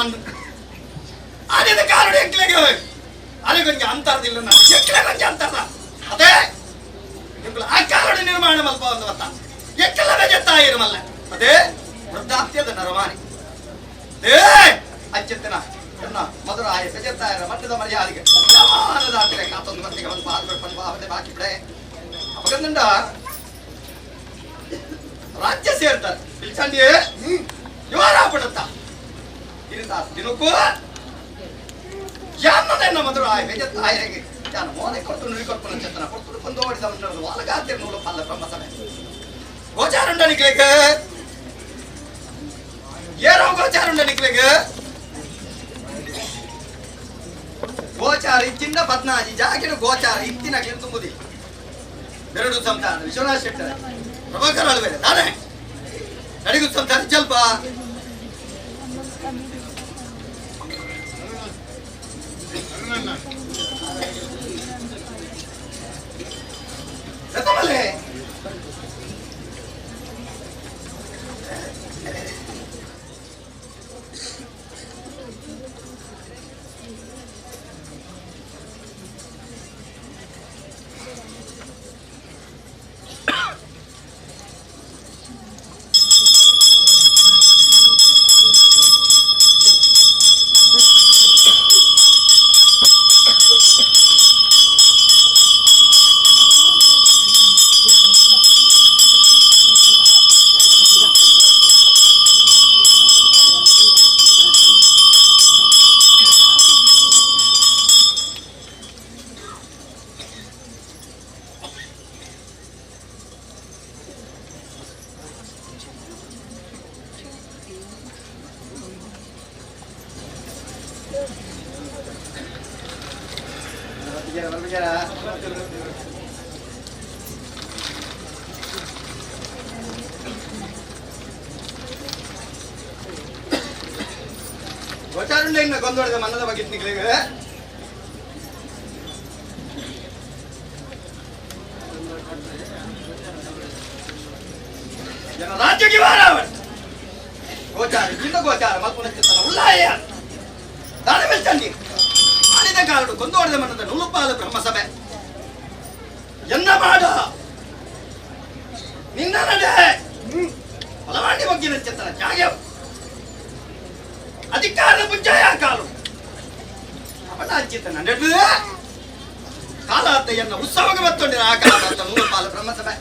ಮಣ್ಣು ಆಡಿದ ಕಾರಣ ಎಂಕ್ಲೆಗೆ ಅರೆಗೊಂಜಿ ಅಂತರದಿಲ್ಲ ನಾನು ಎಂಕ್ಲೆಗೊಂಜಿ ಅಂತರದ ಅದೇ ಎಂಕುಲು ಆ ಕಾರಣ ನಿರ್ಮಾಣ ಮಲ್ಪ ಒಂದು ಮತ್ತ ಎಕ್ಕಲ ಬೆಜತ್ತಾಯಿರುಮಲ್ಲ ಅದೇ ವೃದ್ಧಾಪ್ಯದ ನರಮಾನಿ ಏ ಅಚ್ಚೆತ್ತನ ಎನ್ನ ಮಧುರಾಯ ಬೆಜತ್ತಾಯರ ಮಟ್ಟದ ಮರ್ಯಾದೆಗೆ ಸಮಾನದಾತಿರೆ ಕಾತೊಂದು ಮಂದಿಗೆ ಒಂದು ಪಾಲ್ ಪನ್ ಬಾವದೆ ಬಾಕಿ ಬಿಡೆ ಅಪಗಂದಂಡ ರಾಜ್ಯ ಸೇರ್ತಾರೆ ಬಿಲ್ಚಂಡಿ ಇವರ ಪಡುತ್ತ ಇರಿದಾಸ ದಿನಕ್ಕೂ ಯಾನ್ನದೆನ್ನ ಮಧುರಾಯ ಬೆಜತ್ತಾಯರಿಗೆ ನಾನು ಮೋನೆ ಕೊಡ್ತು ನುಡಿ ಕೊಡ್ತು ಚೆತ್ತನ ಕೊಡ್ತು ಕೊಂದೋಡಿದ ಮಂಡಲದ ವಾಲಗಾತಿರ್ ನೂಲು ಪಲ್ಲ ಬ್ರಹ್ಮಸಭೆ ಗೋಚಾರುಂಡ ನಿಕ್ಲೆಗ್ ಏರೋ ಗೋಚಾರುಂಡ ನಿಕ್ಲೆಗ್ ಗೋಚಾರ ಇಚ್ಚಿಂದ ಪದ್ನಾಜಿ ಜಾಗಿನ ಗೋಚಾರ ಇತ್ತಿನ ತುಂಬುದಿ ಬೆರಡು ಸಂತಾನ ವಿಶ್ವನಾಥ್ ಶೆಟ್ಟರ್ ಪ್ರಭಾಕರ್ ಅಲ್ವೇರೆ ತಾನೇ ನಡಿಗು ಸಂತಾನ ಜಲ್ಪ ಎತ್ತಮಲೆ ಗೋಚಾರುಂಡ ಇನ್ನ ಗೊಂದೋಡಿದ ಮನ್ನದ ಬಗ್ಗೆ ನಿಕ್ಲೆಗ್ ಜನ ರಾಜ್ಯಕ್ಕೆ ವಾರ ಗೋಚಾರ ಇನ್ನ ಗೋಚಾರ ಮಲ್ಪುನ ಚಿತ್ತನ ಉಲ್ಲಾಯ ದಾನ ಬೆಲ್ಚಂಡಿ ಆಡಿದ ಕಾಲಡು ಕೊಂದೋಡಿದ ಮನ್ನದ ನುಲುಪಾಲ ಬ್ರಹ್ಮಸಭೆ ಎನ್ನ ಮಾಡ ನಿನ್ನ ನಡೆ ಬಲವಾಂಡಿ ಬಗ್ಗಿನ ಚೆತ್ತನ ಜಾಗ ಅಧಿಕಾರ ಪುಂಜಾಯ ಕಾಲು ಅವನ ಅಂಚಿತ ನಡೆದು ಕಾಲಾತಯ್ಯನ್ನ ಉತ್ಸವಕ್ಕೆ ಬತ್ತೊಂಡಿನ ಆ ಕಾಲ ನೂಲುಪಾಲ ಬ್ರಹ್ಮಸಭೆ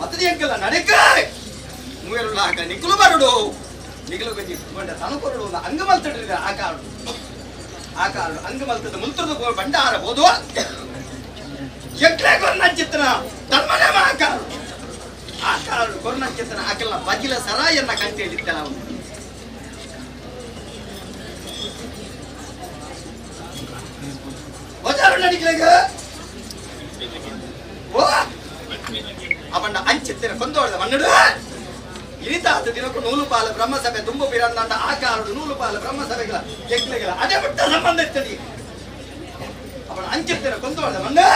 ಮತ್ತದಿ ಅಂಕಲ್ಲ ನಡೆಕ ಮೂವೆರುಳ್ಳ ಹಾಕ ನಿಕ್ಕುಲು ಬರುಡು ನಿಗಲು ಗಂಜಿ ಕೊಂಡ ತನು ಕೊರಡು ಅಂಗಮಲ್ತಡಿದ ಆ ಕಾಲು ಆ ಕಾಲು ಅಂಗಮಲ್ತದ ಮುಲ್ತರದ ಭಂಡಾರ ಹೋದು ಎಕ್ಲೆ ಕೊರ್ನಂಚಿತ್ತನ ಧರ್ಮನೇ ಆ ಕಾಲು ಆ ಕಾಲು ಕೊರ್ನಂಚಿತ್ತನ ಆಕಲ್ಲ ಬಜಿಲ ಸರಾಯನ್ನ ಕಂಟೇಳಿದ್ದ ಅವನು ಗೋಚಾರುಂಡ ನಿಕ್ಲೆಗ್ ಓ ಅವಣ್ಣ ಅಂಚಿತ್ತಿನ ಕೊಂದೋಳದ ಮಣ್ಣಡು ಇರಿತಾದ ದಿನಕ್ಕೂ ನೂಲು ಪಾಲ ಬ್ರಹ್ಮಸಭೆ ತುಂಬು ಬಿರಂದಂಡ ಆ ಕಾಲಡು ನೂಲು ಪಾಲ ಬ್ರಹ್ಮಸಭೆಗಳ ಯಜ್ಞಗಳ ಅದೇ ಬಿಟ್ಟ ಸಂಬಂಧ ಇರ್ತದೆ ಅವನ ಅಂಚಿತ್ತಿನ ಕೊಂದೋಳದ ಮಣ್ಣು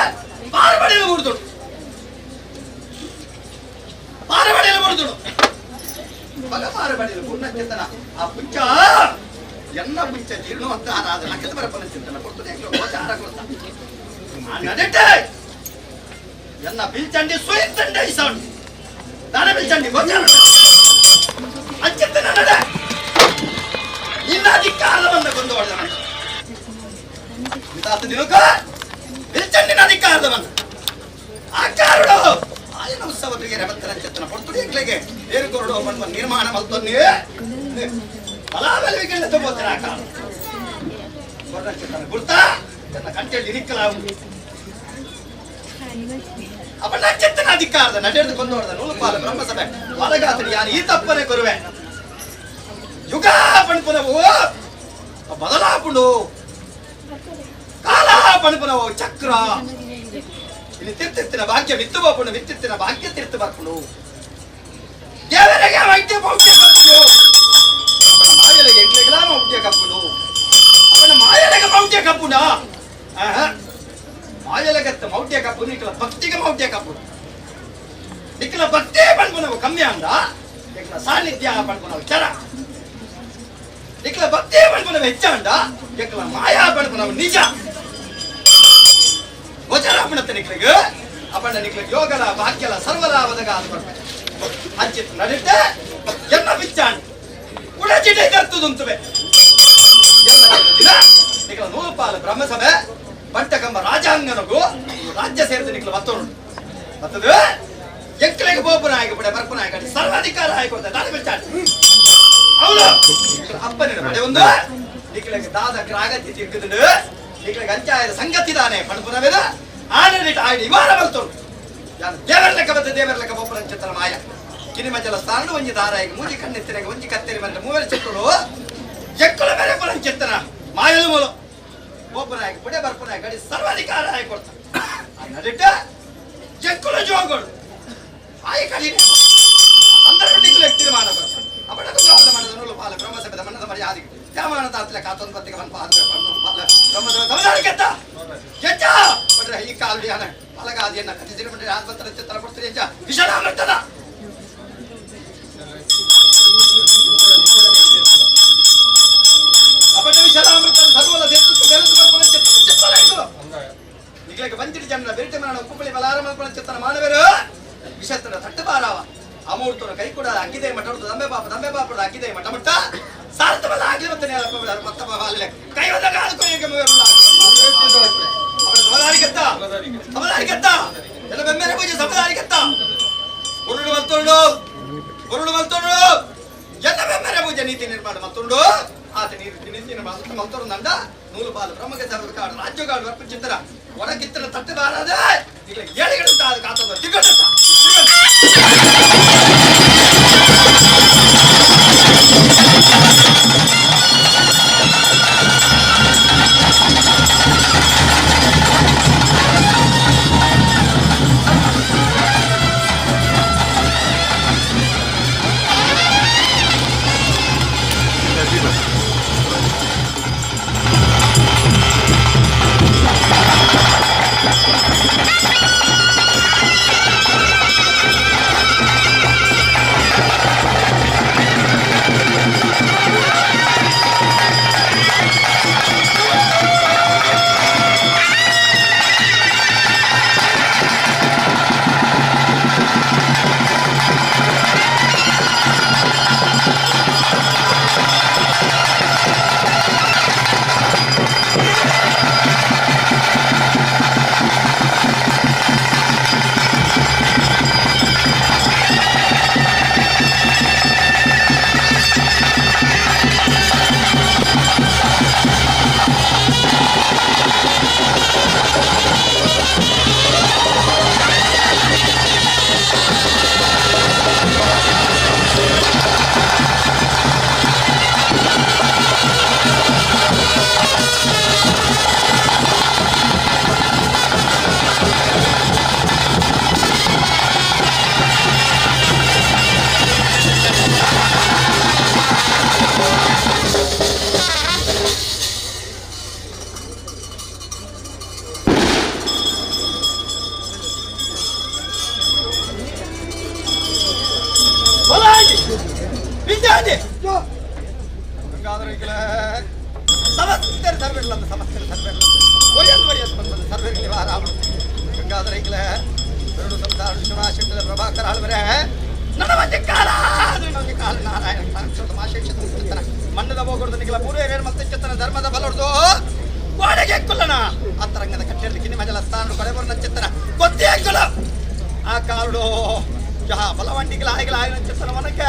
ಪಾರಬಡಿಯಲ್ಲಿ ಬುಡ್ದುಡು ಪಾರಬಡಿಯಲ್ಲಿ ಬುಡ್ದುಡು ಮಗ ಪಾರಬಡಿಯಲ್ಲಿ ಪೂರ್ಣ ಆ ಪುಂಚ ಎನ್ನ ಪುಂಚ ಜೀರ್ಣೋದ್ಧಾರ ಆದ ಲಕ್ಕದ ಬರಪನ ಚಿಂತನ ಕೊಡ್ತದೆ ಗೋಚಾರ ಕೊಡ್ತ ಆ ನಡೆಟೆ ಎನ್ನ ಬಿಲ್ಚಂಡಿ ಸುಯಿತ್ತಂಡೆ ಇಸೌಂಡ್ ದಾನ ಬಿಲ್ಚಂಡಿ ಗೋಚಾರ ಅಂಚಿತ್ತನ ನಡೆ ನಿನ್ನ ಅಧಿಕಾರ ಬಂದ ಕೊಂದು ಹೊಡೆದ ಮನೆ ಇದಾತ ದಿನಕ್ಕ ಬಿಲ್ಚಂಡಿನ ಅಧಿಕಾರದ ಬಂದ ಆ ಕಾರುಡು ಆಯನ ಉತ್ಸವದಿಗೆ ರೆಬತ್ತನ ಚೆತ್ತನ ಕೊಡ್ತುಡಿ ಎಂಕ್ಲೆಗೆ ಏರು ಕೊರಡು ಬಂದ ನಿರ್ಮಾಣ ಮಲ್ತೊನ್ನಿ ಬಲಾಬಲಿಗೆಲ್ಲ ತುಂಬೋತಾರೆ ಆ ಕಾರು ಕೊರ್ನ ಚೆತ್ತನ ಗುರ್ತಾ ತನ್ನ ಕಂಟೆಯಲ್ಲಿ ನಿಕ್ಕಲ ಅವನ ಚೆತ್ತನ ಅಧಿಕಾರದ ನಡೆದು ಕೊಂದೋಡದ ನೂಲುಪಾಲ ಬ್ರಹ್ಮಸಭೆ ಒಳಗಾತಡಿ ಯಾನು ಈ ತಪ್ಪನೆ ಕೊರುವೆ ಯುಗ ಪಣ್ಪುನವು ಬದಲಾಪುಂಡು ಕಾಲ ಪಣ್ಪುನವು ಚಕ್ರ ಇಲ್ಲಿ ತಿರ್ತಿರ್ತಿನ ಭಾಗ್ಯ ವಿತ್ತು ಬಾಪುಂಡು ವಿತ್ತಿರ್ತಿನ ಭಾಗ್ಯ ತಿರ್ತು ಬಾಪುಂಡು ದೇವರಿಗೆ ವೈದ್ಯ ಮೌಢ್ಯ ಕಪ್ಪುಂಡು ಅವನ ಮಾಯಲೆಗೆ ಎಂಟ್ಲೆಗ್ಲಾ ಮೌಢ್ಯ ಕಪ್ಪುಂಡು ಅವನ ಮಾಯಲೆಗೆ ಮೌಢ್ಯ ಕಪ್ಪುಂಡ ಮಾಯಲೆಗತ್ತ ಮೌಢ್ಯ ಕಪ್ಪು ನಿಕ್ಕಲ ಭಕ್ತಿಗೆ ಮೌಢ್ಯ ಕಪ್ಪು ನಿಕ್ಕಲ ಭಕ್ತೇ ಪಣ್ಪುನವು ಕಮ್ಮಿ ಅಂದ ನಿಕ್ಕಲ ಸಾನ್ನಿಧ್ಯ ಪಣ್ಪುನವು ಚರ. ನಿಕ್ಲ ಭಕ್ತಿ ಪಡ್ಪುನ ಹೆಚ್ಚಾಂಡ ಎಕ್ಲ ಮಾಯಾ ಪಡ್ಪುನ ನಿಜ ಗೋಚರಾಪಣತೆ ನಿಕ್ಲಿಗ ಅಪಣ್ಣ ನಿಕ್ಲಿಗೆ ಯೋಗಲ ಭಾಗ್ಯಲ ಸರ್ವಲಾವದಗ ಅದು ಬರ್ಬೇಕು ಅಂಚಿತ್ ನಡಿಟ್ಟೆ ಎನ್ನ ಬಿಚ್ಚಾಂಡ್ ಉಡಚಿಟೆ ಕರ್ತುದುಂತುವೆ ಎಲ್ಲ ದಿನ ನಿಕ್ಲ ನೂಲುಪಾಲ ಬ್ರಹ್ಮಸಭೆ ಬಂಟಕಂಬ ರಾಜಾಂಗನಗು ರಾಜ್ಯ ಸೇರಿದ ನಿಕ್ಲ ಬತ್ತೋರು ಬತ್ತದು ಎಕ್ಕಲಿಗೆ ಬೋಪನಾಯಕ ಬಿಡ ಬರ್ಪನಾಯಕ ಸರ್ವಾಧಿಕಾರ ಆಯ್ಕೊಡ್ತಾರೆ ದಾದ ಬಿಚ್ಚಾಂಡ್ ಅವಳು ಅಪ್ಪನಿನ ಪಡೆ ಒಂದು ನಿಕ್ಲಿಗೆ ದಾದ ಗ್ರಾಗತಿ ತಿರ್ಗುದುಂಡು ನಿಕ್ಲಿಗೆ ಅಂಚಾಯದ ಸಂಗತಿ ದಾನೆ ಪಣಪುನವೆದ ಆನಡಿಟ ಆಯ್ಡು ಇವಾರ ಬರ್ತೋರು ಯಾರು ದೇವರ ಲೆಕ್ಕ ಬತ್ತ ದೇವರ ಲೆಕ್ಕ ಬೋಪನ ಚಿತ್ರ ಮಾಯ ಕಿನಿಮಜಲ ಸ್ಥಾನ ಒಂಜಿ ದಾರಾಯಿಗೆ ಮೂಜಿ ಕಣ್ಣೆತ್ತಿನಾಗ ಒಂಜಿ ಕತ್ತೆರಿ ಬಂದ ಮೂವರ ಚಿತ್ತರು ಎಕ್ಕಳ ಬೇರೆ ಪುನಂ ಚಿತ್ತನ ಮಾಯಲು ಮೂಲ ಬೋಪನಾಯಕ ಪುಡೆ ಬರ್ಪನಾಯಕ ಅಡಿ ಸರ್ವಾಧಿಕಾರ ಆಯ್ ಕೊಡ್ತ ಆ ನಡಿಟ ಎಕ್ಕಳ ಜೋಗಳು ಆಯ ಕಡಿನೆ అందరూ ನಿಕ್ಕಲು ತೀರ್ಮಾನ ಬರ್ತಾರೆ ಅಪಡಕ ಮನದ ನೂಲು ಪಾಲ ಬ್ರಹ್ಮಸಭೆದ ಮನ್ನದ ಮರ್ಯಾದೆ ತ್ಯಾಮಾನ ತಾತ್ಲೆ ಕಾತೊಂದು ಪತ್ತಿಗೆ ಬನ್ ಪಾದ ಪಾಲ ಬ್ರಹ್ಮಸಭೆ ಸಮದಾರಿಕೆತ್ತ ಎಚ್ಚ ಬಟ್ರೆ ಈ ಕಾಲು ಯಾನ ಪಲಗಾದಿಯನ್ನ ಕಥೆ ಬಂದ್ರೆ ಆತ್ಮತ್ರ ಚಿತ್ರ ಕೊಡ್ತೀರಿ ಎಚ್ಚ ವಿಷಾಮೃತದ ಅಪಟ ವಿಷಾಮೃತ ಸರ್ವಲ ದೇತು ಬೆಳೆದು ಬರ್ಪಣ ಚಿತ್ರ ಚಿತ್ರ ಇದು ನಿಗ್ಲಕ್ಕೆ ಬಂಚಿಡಿ ಜನ ಬೆರಿಟೆ ಮರಣ ಉಪ್ಪುಪಳಿ ಬಲಾರ ಮಲ್ಪಣ ಚಿತ್ರ ಮಾನವರು ವಿಷತ್ತನ ತಟ್ಟು ಬಾರಾವ ಅಮೂರ್ತನ ಕೈ ಕೂಡ ಅಕ್ಕಿದೆ ಮಠ ದಂಬೆ ಬಾಪ ದಂಬೆ ಬಾಪದ ಅಕ್ಕಿದೆ ಮಠ ಮಟ್ಟ ಸಾರ್ತವಲ್ಲ ಆಗ್ಲಿ ಮತ್ತೆ ಮತ್ತ ಕೈ ಹೋದಾಗ ಸಮದಾರಿಕತ್ತ ಸಮದಾರಿಕತ್ತ ಎಲ್ಲ ಬೆಮ್ಮೆರೆ ಪೂಜೆ ಸಮದಾರಿಕತ್ತ ಗುರುಡು ಮಲ್ತೊಂಡು ಗುರುಡು ಮಲ್ತೊಂಡು ಎಲ್ಲ ಬೆಮ್ಮೆರೆ ಪೂಜೆ ನೀತಿ ನಿರ್ಮಾಣ ಮಲ್ತೊಂಡು ಆತ ನೀತಿ ನೀತಿ ನಿರ್ಮಾಣ ಮಲ್ತೊಂಡು ನೂಲು ಪಾಲು ಬ್ರಹ್ಮಕ್ಕೆ ಸರ್ವ ಕಾಡು ರಾಜ್ಯಗಾಡು ವರ್ಪು ಚಿತ್ರ ಒಡಗಿತ್ತನ ತಟ್ಟು ಬಾರದೆ ಈಗ ಏಳಿಗಡುತ್ತ ಅದು ಕಾತದ ತಿಗಡುತ್ತ ಮಣ್ಣದ ಹೋಗೋದು ನಿಖಿಲ ಪೂರ್ವ ಮತ್ತೆ ಚಿತ್ತನ ಧರ್ಮದ ಬಲೊಡ್ದು ಗೋಡೆಗೆ ಕುಲ್ಲಣ ಅಂತರಂಗದ ಕಟ್ಟೆಯಲ್ಲಿ ಕಿನಿ ಮಜಲ ಸ್ಥಾನ ಕೊಡೆಬರ್ನ ಚಿತ್ತನ ಗೊತ್ತೇ ಕುಲ ಆ ಕಾರುಡು ಯಾ ಬಲವಂಡಿಗಳ ಆಯ್ಗಳ ಆಯ್ನ ಚಿತ್ತನ ಮನಕ್ಕೆ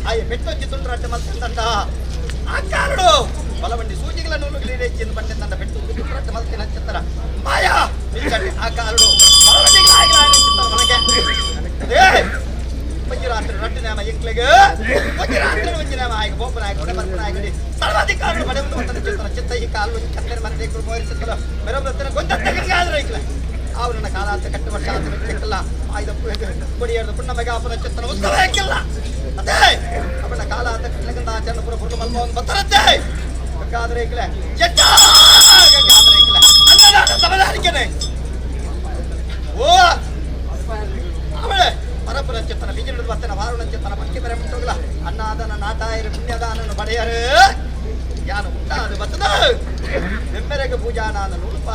ಆಯ್ ಬೆಟ್ಟೊಂಜಿ ತುಂಡ್ರಡ್ಡ ಮಲ್ತಂದಂಡ ಆ ಕಾರುಡು ಬಲವಂಡಿ ಸೂಜಿಗಳ ನೂಲುಗಳು ಇಡೇಚಿಂದು ಬಂಡೆಂದಂಡ ಬೆಟ್ಟು ತುಂಡ್ರಡ್ಡ ಮಲ್ತಿನ ಚಿತ್ತನ ಮಾಯಾ ನಿಲ್ಕಂಡಿ ಆ ಕಾರುಡು ಬಲವಂಡಿಗಳ ಆಯ್ಗಳ ಆಯ್ನ ಚಿತ್ತನ ಮನಕ್ಕೆ ಏ ಮಂಜುರಾತ್ರಿ ರಟ್ಟು ನೇಮ ಎಂಕ್ಲೆಗ್ ಮಂಜುರಾತ್ರಿ ಮಂಜುನಾಮ ಆಯ್ಕ ಬೋಪನಾಯಕ ಬರ್ಪನಾಯಕಡಿ ಸರ್ವಾಧಿಕಾರುలు ಪಡೆದು వంతన ಚಿತ್ತನ ಚಿತ್ತ ಈ ಕಾಲು ಕತ್ತೆರ ಮಂತ್ರಿ ಮೋರಿಸುತ್ತಲ ಮೆರೊಬ್ಬನ ಗೊಂದತ್ತ ಗಂಗಾದ್ರೆ ಇಕ್ಲ ಅವರನ್ನ ಕಾಲಾಂತ ಕಟ್ಟು ವರ್ಷ ಆತ ಬೆಟ್ಟಕ್ಕಿಲ್ಲ ಆಯ್ದ ಕೊಡಿಯರ್ದ ಪುಣ್ಣಮೆಗಾಪನ ಚಿತ್ತನ ಉತ್ಸವ ಹಾಕಿಲ್ಲ ಅದೇ ಅವನ ಕಾಲಾಂತ ಕಟ್ಟಲಗಂದ ಆಚರಣಪುರ ಪುರ್ಣ ಮಲ್ಮೋನ್ ಬತ್ತರದ್ದೇ ಗಂಗಾಧರ ಇಕ್ಲೆ ಎಟ್ಟ ಗಂಗಾಧರ ಇಕ್ಲೆ ಅನ್ನದಾನ ಸಮದಾರಿಕೆನೆ ಓ ಅವಳೆ ಪರಪುರ ಚಿತ್ತನ ಬಿಜಿನದ ಬತ್ತನ ವಾರುಣ ಚಿತ್ತನ ಪಕ್ಕಿ ಬರೆ ಮುಟ್ಟೋಗಲ ಅನ್ನಾದನ ನಾಟಾಯರು ಪುಣ್ಯದಾನನು ಪಡೆಯರು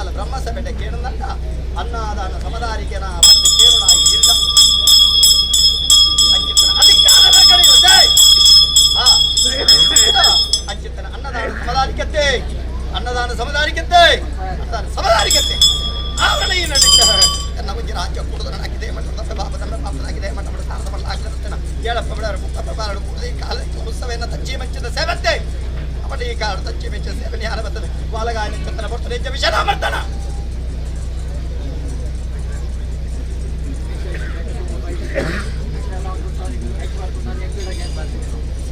ವಿಶಾಲ ಬ್ರಹ್ಮಸಭೆಟ ಕೇಳಂದ ಅನ್ನದಾನ ಸಮದಾರಿಕೆನ ಬಂದು ಕೇರಳಾಗಿ ಇರ್ದ ಅಂಚಿತ್ತನ ಅಧಿಕಾರ ಬೆಳಗಡೆ ಹಾ ಅಂಚಿತ್ತನ ಅನ್ನದಾನ ಸಮದಾರಿಕೆತ್ತೆ ಅನ್ನದಾನ ಸಮದಾರಿಕೆತ್ತೆ ಅನ್ನದಾನ ಸಮದಾರಿಕೆತ್ತೆ ಆವರಣ ಈ ನಡೀತ ನಮ್ಮ ರಾಜ್ಯ ಕುಡಿದು ಹಾಕಿದೆ ಮಠದ ಬಾಪ ತಮ್ಮ ಪಾಪದಾಗಿದೆ ಮಠ ಮಠ ಸಾರದ ಮಲ್ಲ ಹಾಕಿದ ಏಳಪ್ಪ ಬಿಡಾರ ಮುಕ್ಕಪ್ಪ ಬಾರಡು ಕುಡಿದು ಈ ಕಾಲಕ್ಕೆ ಉತ್ಸವೇನ ತಚ್ಚಿ ಮೆಚ್ಚಿದ ಸೇವಂತೆ ಅವನ ಈ ಕಾಲ ತಚ್ಚಿ ಮೆಚ್ಚಿದ ಸೇವನೆ ಯಾರ ಬರ್ತದೆ ವಾಲಗಾಯ ಚಂದನ ಬರ್ತದೆ ನಿಜ ವಿಷಯ ಮಾಡ್ತಾನ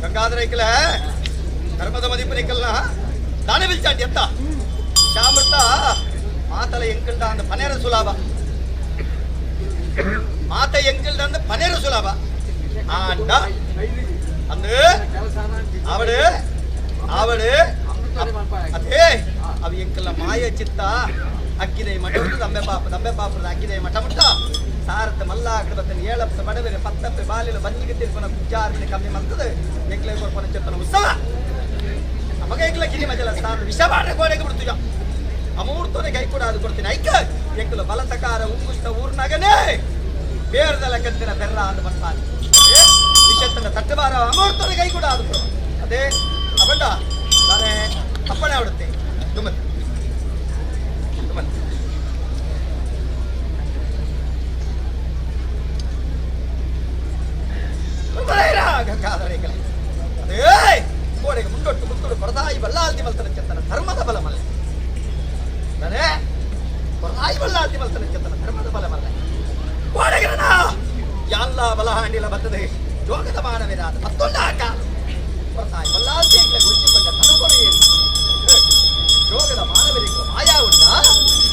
ಗಂಗಾಧರ ಇಕ್ಕಲ ಧರ್ಮದ ಮದಿಪನಿಕಲ್ನ ದಾನ ಬಿಲ್ಚಾಂಡಿ ಎತ್ತ ಶಾಮೃತ ಮಾತಲ ಎಂಕಲ್ಡ ಅಂದ ಪನೇರ ಸುಲಾಭ ಮಾತ ಎಂಕಲ್ಡ ಅಂದ ಪನೇರ ಸುಲಾಭ ಆಂಡ ಅಂದು ಅವಡು ಅವಡು ಅದೇ ಅವು ಎಂಕಲ್ಲ ಮಾಯ ಚಿತ್ತ ಅಕ್ಕಿದೆ ಮಠ ದಂಬೆ ಪಾಪ ದಂಬೆ ಪಾಪದ ಅಕ್ಕಿದೆ ಮಠ ಮುಟ್ಟ ಸಾರತ್ತ ಮಲ್ಲಾಕಡ ಬತ್ತನ ಏಳಪ್ಪ ಬಡವೆರೆ ಪತ್ತಪ್ಪೆ ಬಾಲಿಲ ಬಂಜಿಗೆ ತಿರ್ಪನ ಕುಜ್ಜಾರನೆ ಕಮ್ಮಿ ಮಂತದ ಎಂಕ್ಲೆ ಕೊರ್ಪನ ಚೆತ್ತನ ಉತ್ಸವ ನಮಗ ಎಂಕ್ಲ ಕಿರಿ ಮಜಲ ಸ್ಥಾನ ವಿಷ ಮಾಡ್ರೆ ಗೋಡೆಗೆ ಬಿಡ್ತೀಯ ಅಮೂರ್ತನೆ ಕೈ ಕೂಡ ಅದು ಕೊಡ್ತೀನಿ ಐಕ ಎಂಕುಲ ಬಲತಕಾರ ಉಂಗುಷ್ಟ ಊರ್ನಾಗನೇ ಬೇರ್ದ ಲೆಕ್ಕತ್ತಿನ ಬೆರ್ರ ಅಂತ ಬರ್ತಾನೆ ವಿಷತ್ತನ ತಟ್ಟಬಾರ ಅಮೂರ್ತನೆ ಕೈ ಕೂಡ ಅದು ಕೊಡು ಅದೇ ಅವണ്ട ನಾನೇ ಅಪ್ಪಣೆ ಆಡುತ್ತೆ ದುಮ್ಮತ್ ದುಮ್ಮತ್ ಅದೇ ಕೋಡೆಗೆ ಮುಂಡೊಟ್ಟು ಮುತ್ತುಡು ಕೊರದಾಯಿ ಬಲ್ಲಾಲ್ತಿ ಮಲ್ತನ ಚೆತ್ತನ ಧರ್ಮದ ಬಲ ಮಲ್ಲೆ ನಾನೇ ಕೊರದಾಯಿ ಬಲ್ಲಾಲ್ತಿ ಮಲ್ತನ ಚೆತ್ತನ ಧರ್ಮದ ಬಲ ಮಲ್ಲೆ ಕೋಡೆಗಿರಣ ಎಲ್ಲ ಬಲ ಹಾಂಡಿಲ ಬರ್ತದೆ ಜೋಗದ ಮಾನವೇನಾದ ಮತ್ತೊಂದು ಆಕ ಕೊರತಾಯಿ ಬಲ್ಲಾಲ್ತಿ ಗೊಜ್ಜಿಕೊಂಡ ತನುಕೊರೆ ಜೋಗದ ಮಾನವರಿಗೆ ಮಾಯಾ ಉಂಟ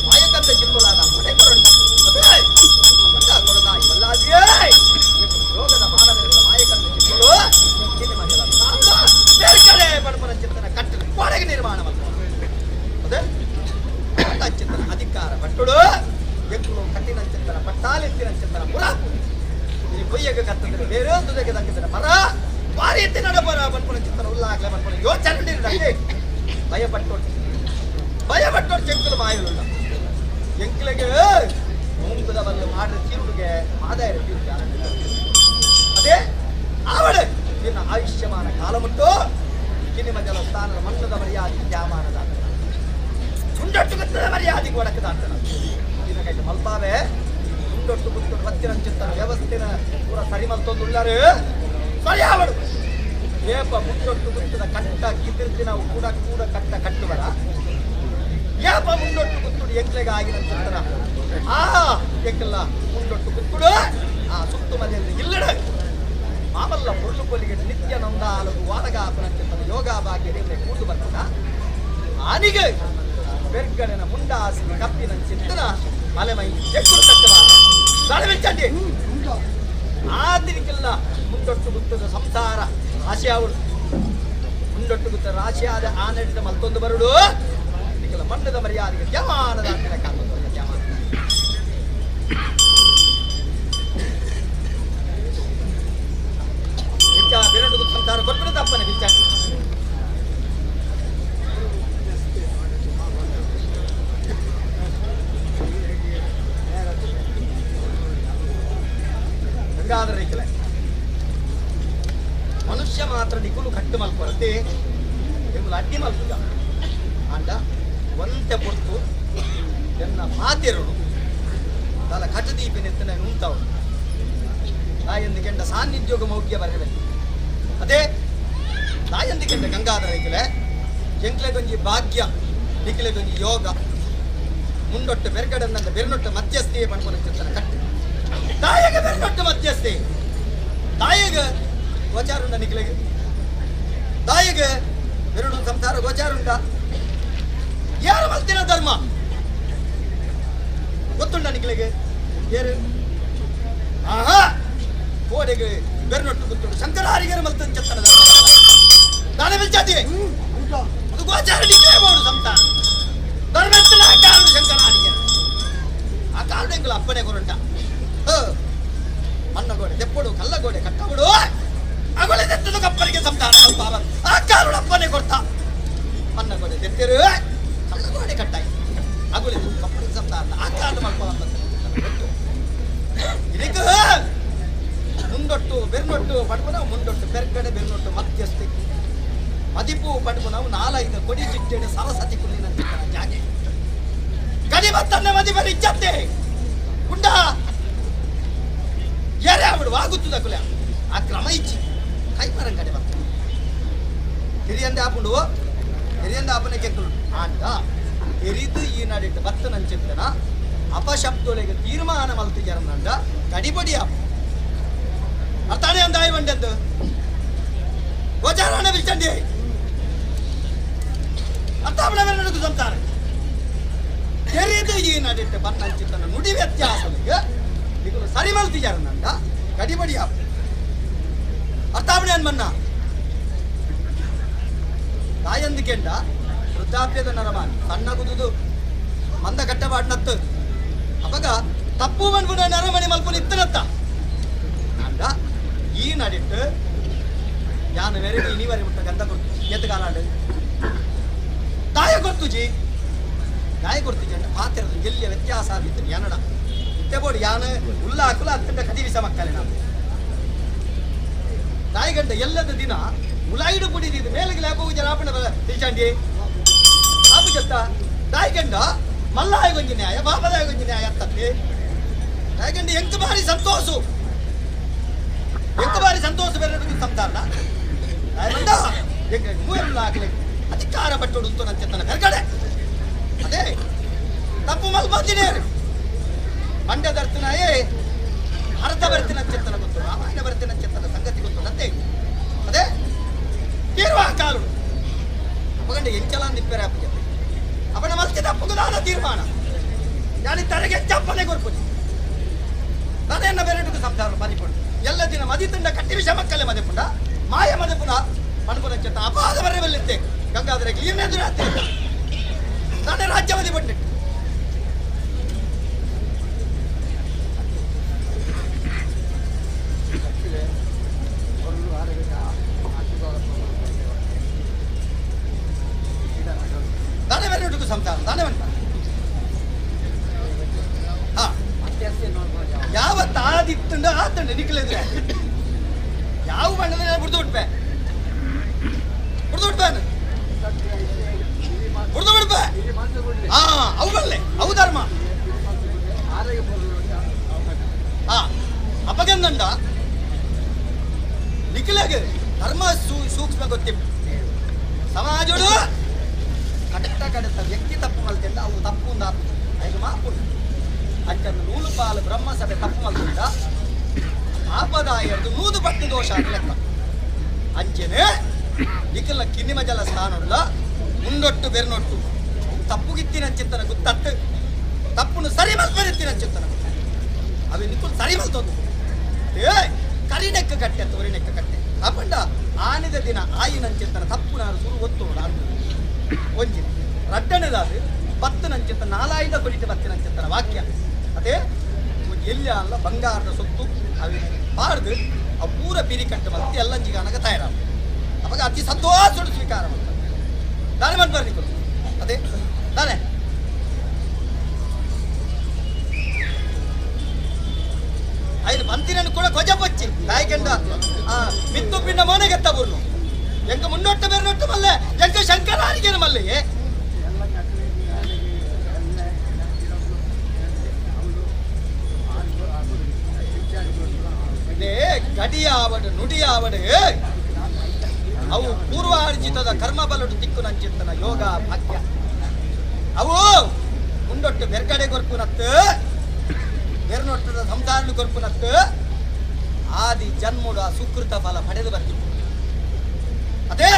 ಮಾಯಕಂತ ಚಿತ್ತುಲಾದ ಹೊಡೆ ಕೊರುಂಟ ಅದೇ ಕೊರತಾಯಿ ಬಲ್ಲಾಲ್ತಿಯೇ ಯೋಗದ ಮಾನವರಿಗೆ ಮಾಯಕಂತ ಚಿತ್ತುಲು ಬೇರ್ಕಡೆ ಪಡಪನ ಚಿತ್ತನ ಕಟ್ಟಲು ಕೋಡೆಗೆ ನಿರ್ಮಾಣ ಅದೇ ಚಿತ್ತನ ಅಧಿಕಾರ ಪಟ್ಟುಡು ಎಂಕುಲು ಕಟ್ಟಿನ ಚಿತ್ತನ ಪಟ್ಟಾಲೆತ್ತಿನ ಚಿತ್ತನ ಪುರಾಪು ಈ ಕೊಯ್ಯಗ ಕತ್ತಂದ್ರೆ ಬೇರೆ ತುದಕ್ಕೆ ದಕ್ಕಿದ್ರೆ ಮರ ವಾರಿ ಎತ್ತಿ ನಡಪರ ಬನ್ಪನ ಚಿತ್ತನ ಉಲ್ಲಾಗ್ಲೆ ಬನ್ಪನ ಯೋಚನೆ ಭಯಪಟ್ಟೋಡು ಭಯಪಟ್ಟೋಡು ಚೆಂಕುಲು ಮಾಯಲುಲ್ಲ ಎಂಕ್ಲೆಗೆ ಮುಂಗುದ ಬಲ್ಲು ಮಾಡ್ರೆ ತೀರುಡುಗೆ ಆದಾಯ ತೀರುಗೆ ಅದೇ ಆವಡೆ ನಿನ್ನ ಆಯುಷ್ಯಮಾನ ಕಾಲ ಮುಟ್ಟು ಕಿನಿಮ ಜಲ ಸ್ಥಾನದ ಮಣ್ಣದ ಮರ್ಯಾದೆ ತ್ಯಾಮಾನದ ತುಂಡೊಟ್ಟು ಗುತ್ತದ ಮರ್ಯಾದೆ ಕೊಡಕದ ಅಂತ ಇದಕ್ಕೆ ಮಲ್ಪಾವೆ ತುಂಡೊಟ್ಟು ಗುತ್ತು ಬತ್ತಿನ ಚಿತ್ತನ ವ್ಯವಸ್ಥೆನ ಪೂರ ಸರಿ ಮಲ್ತೊಂದುಳ್ಳಾರು ಸರಿ ಆವಡು ಏಪ ಮುಂಡೊಟ್ಟು ಗುತ್ತದ ಕಟ್ಟ ಕಿದಿರ್ತಿ ನಾವು ಕೂಡ ಕೂಡ ಕಟ್ಟ ಕಟ್ಟುವರ ಏಪ ಮುಂಡೊಟ್ಟು ಗುತ್ತುಡು ಎಂಕ್ಲೆಗೆ ಆಗಿನ ಚಿತ್ತನ ಆ ಎಂಕಲ್ಲ ಮುಂಡೊಟ್ಟು ಗುತ್ತುಡು ಆ ಸುತ್ತು ಮನೆಯಲ್ಲಿ ಇಲ್ಲಡ ಮಾಮಲ್ಲ ಪೊರ್ಲು ಕೊಲ್ಲಿಗೆ ನಿತ್ಯ ನಂದಾಲಗು ವಾರಗಾಪನ ಯೋಗ ಭಾಗ್ಯ ಕೂಡು ಬರ್ತದ ಆನಿಗೆ ಬೆರ್ಗಡೆನ ಮುಂಡಾಸಿನ ಕಪ್ಪಿನ ಚಿತ್ತನ ಮಲೆಮೈ ಎಕ್ಕುರು ತಟ್ಟವಾರ ಚಂಡಿ ಆತಿನಿಕ್ಕೆಲ್ಲ ಮುಂಡೊಟ್ಟು ಗುತ್ತದ ಸಂಸಾರ ರಾಶಿಯಾವಳು ಮುಂಡೊಟ್ಟು ಗುತ್ತ ರಾಶಿಯಾದ ಆನಡಿದ ಮಲ್ತೊಂದು ಬರುಡು ಇದಕ್ಕೆಲ್ಲ ಮಣ್ಣದ ಮರ್ಯಾದೆಗೆ ದ್ಯಮಾನದ ಅಂತಿನ ಕಾತೊಂದು ದ್ಯಮಾನ ಬೆರಡು ಸಂಸಾರ ಕೊಟ್ಟರೆ ತಪ್ಪನೆ ವಿಚಾರ ಗಂಗಾಧರ ಮನುಷ್ಯ ಮಾತ್ರ ನಿಕುಲು ಕಟ್ಟು ಮಲ್ಕೊರತೆ ಎಂಬುದು ಅಡ್ಡಿ ಮಲ್ಪುಜ ಅಂಡ ಒಂತೆ ಪೊರ್ತು ಎನ್ನ ಮಾತೆರುಡು ತಲ ಕಟದೀಪಿನೆತ್ತನ ಉಂಟವು ತಾಯಂದು ಕೆಂಡ ಸಾನ್ನಿಧ್ಯೋಗ ಮೌಢ್ಯ ಬರಬೇಕು ಅದೇ ತಾಯಂದು ಕೆಂಡ ಗಂಗಾಧರ ಇಕಲೆ ಎಂಕ್ಲೆ ಗೊಂಜಿ ಭಾಗ್ಯ ನಿಕ್ಲೆ ಗೊಂಜಿ ಯೋಗ ಮುಂಡೊಟ್ಟು ಬೆರ್ಗಡನ್ನಂದ ಬೆರ್ನೊಟ್ಟು ಮಧ್ಯಸ್ಥಿಯೇ ಪಣ್ಕೊಂಡು ಕಟ್ಟು ತಾಯಗ ಬೆರ್ನೊಟ್ಟು ಮಧ್ಯಸ್ಥಿ ತಾಯಗ ಗೋಚಾರುಂಡ ನಿಕ್ಲೆಗೆ ತಾಯಿಗೆ ಬೆರಡು ಸಂಸಾರ ಗೋಚಾರುಂಡ ಯಾರು ಮಲ್ತಿನ ಧರ್ಮ ಗೊತ್ತುಂಡ ನಿಕ್ಲೆಗೆ ಏರು ಆಹಾ ಕೋಡೆಗೆ ಬೆರ್ನೊಟ್ಟು ಗೊತ್ತುಂಡು ಶಂಕರಾರಿಗರ ಮಲ್ತನ ಚೆತ್ತನ ಧರ್ಮ ದಾನ ಬಿಲ್ಚಾತಿ ಅದು ಗೋಚಾರ ನಿಕ್ಲೆ ಬೋಡು ಸಂಸಾರ ಧರ್ಮೆತ್ತನ ಕಾರಣ ಶಂಕರಾರಿಗರ ಆ ಕಾರಣ ಎಂಕುಲು ಅಪ್ಪಣೆ ಕೊರುಂಟ ಮನ್ನಗೋಡೆ ದೆಪ್ಪಡು ಕಲ್ಲಗೋಡೆ ಕಟ್ಟಬಡು ಅಗೊಳೆ ದೆತ್ತದ ಕಪ್ಪರಿಗೆ ಸಂಸಾರ ಅಲ್ಪ ಆ ಕಾರಣ ಅಪ್ಪನೆ ಕೊಡ್ತ ಮನ್ನಗೋಡೆ ದೆತ್ತಿರು ಕಲ್ಲಗೋಡೆ ಕಟ್ಟಾಯಿ ಅಗುಳಿ ಸಂತಾನ ಆಕಾರ ಮಲ್ಪ ಇದಕ್ಕೆ ಮುಂದೊಟ್ಟು ಬೆರ್ನೊಟ್ಟು ಪಡ್ಪುನ ಮುಂದೊಟ್ಟು ಬೆರ್ಗಡೆ ಬೆರ್ನೊಟ್ಟು ಮಧ್ಯಸ್ಥೆ ಮದಿಪು ಪಡ್ಪುನ ನಾಲೈದು ಕೊಡಿ ಚಿಟ್ಟೆಡು ಸರಸತಿ ಕುಲ್ಲಿನ ಜಾಗೆ ಗಡಿ ಬತ್ತನ್ನ ಮದಿಪರಿ ಇಚ್ಚತ್ತೆ ಉಂಡ ಏರೇ ಅವಡು ವಾಗುತ್ತದ ಕುಲ ಆ ಕ್ರಮ ಇಚ್ಚಿ ಕೈ ಮರಂಗಡೆ ಬತ್ತ ಹಿರಿಯಂದೆ ಆಪುಂಡು ಹಿರಿಯಂದೆ ಆಪನೆ ಕೆಕ್ಕಲು ಆಂಡ ಎರಿದು ಈ ನಾಡಿಟ್ಟು ಬತ್ತ ನಂಚಿತ್ತನ ಅಪಶಬ್ದೊಳಗೆ ತೀರ್ಮಾನ ಮಲ್ತು ಜರನಂಡ ಗಡಿಬಡಿ ಆಪ ಅರ್ಥಾನೆ ಅಂದ ಆಯ್ ಬಂಡದ್ದು ಗೋಚಾರಣ ಬಿಲ್ಚಂಡಿ ಅರ್ಥಾಪಣೆ ನಡೆದು ಸಂತಾರೆ ಎರಿದು ಈ ನಡಿಟ್ಟು ಬನ್ನಂಚಿತ್ತನ ನುಡಿ ವ್ಯತ್ಯಾಸಲಿಗೆ ಇದು ಸರಿ ಮಲ್ತಿ ಜರನಂಡ ಗಡಿಬಡಿ ಆಪ ಅರ್ಥಾಪಣೆ ಅನ್ಮನ್ನ ತಾಯಂದಿಕೆಂಡ ವೃದ್ಧಾಪ್ಯದ ನರಮಾನ್ ಸಣ್ಣ ಗುದುದು ಮಂದ ಕಟ್ಟಬಾಡ್ನತ್ತು ಅವಾಗ ತಪ್ಪು ಮನ್ಪುನ ನರಮಣಿ ಮಲ್ಪುನ ಇತ್ತನತ್ತ ಅಂಡ ಈ ನಡಿಟ್ಟು ಯಾನು ವೆರಡಿ ಇನಿವರೆ ಮುಟ್ಟ ಗಂಧ ಕೊಡ್ತು ಎತ್ತಗಾಲಾಡು ತಾಯ ಕೊಡ್ತುಜಿ ತಾಯ ಕೊಡ್ತುಜಿ ಅಂಡ ಪಾತ್ರದ ಎಲ್ಲಿಯ ವ್ಯತ್ಯಾಸ ಆಗಿತ್ತು ಯಾನಡ ಇತ್ತೆ ಬೋಡು ಯಾನು ಉಲ್ಲ ಹಾಕುಲ ಅತ್ತಂಡ ಕದಿವಿಸ ಮಕ್ಕಳೆ ನಾವು ತಾಯಿಗಂಡ ಎಲ್ಲದ ದಿನ ಉಲಾಯಿಡು ಪುಡಿದಿದ್ದು ಮೇಲಗೆ ಲ್ಯಾಪು ಜರಾಪಣ ತಿಳ್ಚಾಂಡಿ ಆಪು ಜತ್ತ ತಾಯಿಗಂಡ ಮಲ್ಲಾಯ ಗೊಂಜಿ ನ್ಯಾಯ ಬಾಪದಾಯ ಗೊಂಜಿ ನ್ಯಾಯ ಅತ್ತತ್ತೆ ತಾಯಿಗಂಡ ಎಂಕ ಬಾರಿ ಸಂತೋಷ ಎಂಕ ಬಾರಿ ಸಂತೋಷ ಬೇರೆ ಸಂತಾರ ತಾಯಿಗಂಡ ಎಂಕ ಮೂವೆಲ್ಲ ಹಾಕ್ಲಿ ಅಧಿಕಾರ ಪಟ್ಟು ಉಂಟು ನಂಚೆತ್ತನ ಕರ್ಗಡೆ ಅದೇ ತಪ್ಪು ಮಲ್ಬಂದಿನೇ ಮಂಡ್ಯದರ್ತನಾಯೇ ಭಾರತ ಬರ್ತಿನ ಚೆತ್ತನ ಗೊತ್ತು ರಾಮಾಯಣ ಬರ್ತಿನ ಚೆತ್ತನ ಸಂಗತಿ ಗೊತ್ತು ನತ್ತೆ ಅದೇ ತೀರ್ವ ಕಾಲು ಅಪ್ಪಗಂಡ ಎಂಚಲ ನಿಪ್ಪೆರೆ ಅಪ್ಪ ಅವನ ಮಲ್ತಿ ತಪ್ಪುದಾದ ತೀರ್ಮಾನ ನಾನು ತರಗೆ ಚಪ್ಪನೆ ಕೊರ್ಪುನಿ ನಾನೆನ್ನ ಬೇರೆ ಸಂಸಾರ ಮದಿಪುಂಡು ಎಲ್ಲ ದಿನ ಮದಿ ತುಂಡ ಕಟ್ಟಿ ವಿಷ ಮಕ್ಕಳೇ ಮದೆಪುಂಡ ಮಾಯ ಮದೆಪುನ ಮಣಪುನ ಚೆತ್ತ ಅಪಾದ ಬರೆಯಬಲ್ಲಿತ್ತೆ ಗಂಗಾಧರ ಕ್ಲೀನ್ ನಾನೇ ರಾಜ್ಯ ಮದಿ ಪಟ್ಟಿಟ್ಟು தானே வேற வீட்டுக்கு ಸಂಸಾರ ತಾನೇ ಬಂತ ಹಾ ಯಾವತ್ತು ಆದಿತ್ತುಂಡ ಆತಂಡ ನಿಕ್ಕಲಿದ್ರೆ ಯಾವ ಬಣ್ಣದ ಬಿಡ್ದು ಬಿಟ್ಪೆ ಬಿಡ್ದು ಬಿಟ್ಪೆ ಬಿಡ್ದು ಬಿಡ್ಪೆ ಹಾ ಅವು ಬಲ್ಲೆ ಅವು ಧರ್ಮ ಹಾ ಅಪಗಂದಂಡ ನಿಖಿಲಾಗ ಧರ್ಮ ಸೂಕ್ಷ್ಮ ಗೊತ್ತಿತ್ತು ಸಮಾಜಡು ಕಟ್ಟ ಕಡತ ವ್ಯಕ್ತಿ ತಪ್ಪು ಮಲ್ತಿಂದ ಅವು ತಪ್ಪು ಒಂದು ಆಪು ಐದು ಮಾಪು ಅಂಚನ್ನು ನೂಲು ಪಾಲು ಬ್ರಹ್ಮ ಸಭೆ ತಪ್ಪು ಮಲ್ತಿಂದ ಆಪದಾಯರ್ದು ನೂದು ಪಟ್ಟು ದೋಷ ಅಂತ ಲೆಕ್ಕ ಅಂಚೆನೆ ನಿಖಿಲ ಕಿನ್ನಿಮ ಜಲ ಸ್ಥಾನಲ್ಲ ಮುಂದೊಟ್ಟು ಬೆರ್ನೊಟ್ಟು ತಪ್ಪುಗಿತ್ತಿನ ಚಿತ್ತನ ಗುತ್ತತ್ತು ತಪ್ಪುನು ಸರಿ ಮಲ್ಪರಿತ್ತಿನ ಚಿತ್ತನ ಅవి ನಿಖುಲ್ ಸರಿ ಮಲ್ತೋದು ಏ ಕರಿನೆಕ್ಕ ಕಟ್ಟೆ ತೋರಿನೆಕ್ಕ ಕಟ್ಟೆ ಅಪಂಡ ಆನಿದ ದಿನ ಆಯಿನಂಚಿತ್ತನ ತಪ್ಪುನಾರು ಸುರು ಒತ್ತು ಒಂಜಿ ರಡ್ಡನೆದಾದ ಬತ್ತನಂಚಿತ್ತ ನಾಲಾಯ್ದ ಕೊಡಿತ ಬತ್ತಿನಂಚಿತ್ತನ ವಾಕ್ಯ ಅದೇ ಎಲ್ಲಿ ಅಲ್ಲ ಬಂಗಾರದ ಸೊತ್ತು ಅವಿ ಬಾರ್ದು ಅವು ಪೂರ ಪಿರಿ ಕಟ್ಟು ಮಲ್ತಿ ಎಲ್ಲಂಜಿಗಾನಗ ತಯಾರ ಅವಾಗ ಅತಿ ಸಂತೋಷ ಸ್ವೀಕಾರ ಮಾಡ್ತಾರೆ ದಾನೆ ಮಾಡ್ಬಾರ್ದು ನಿಕ್ಕುಲು ಅದೇ ತಾನೆ ಐದು ಬಂತಿನನ್ನು ಕೂಡ ಕೊಜ ಪಚ್ಚಿ ತಾಯ್ಕೆಂಡ ಆ ಮಿತ್ತು ಪಿಂಡ ಮೋನೆಗೆತ್ತ ಬುರ್ನು ಎಂಕ ಮುನ್ನೊಟ್ಟು ಬೇರೆ ಮಲ್ಲೆ ಎಂಕ ಶಂಕರಾರಿಗೆನ ಮಲ್ಲೆಯೇ ಗಡಿಯಾವಡು ನುಡಿಯಾವಡು ಅವು ಪೂರ್ವಾರ್ಜಿತದ ಕರ್ಮ ಬಲಡು ತಿಕ್ಕು ನಂಚಿತ್ತನ ಯೋಗ ಭಾಗ್ಯ ಅವು ಮುಂಡೊಟ್ಟು ಬೆರ್ಗಡೆ ಕೊರ್ಪುನತ್ತು ಬೆರ್ನೊಟ್ಟದ ಸಂಸಾರ ಕೊರ್ಪುನತ್ತು ಆದಿ ಜನ್ಮುಡು ಆ ಸುಕೃತ ಫಲ ಪಡೆದು ಬರ್ತಿತ್ತು ಅದೇ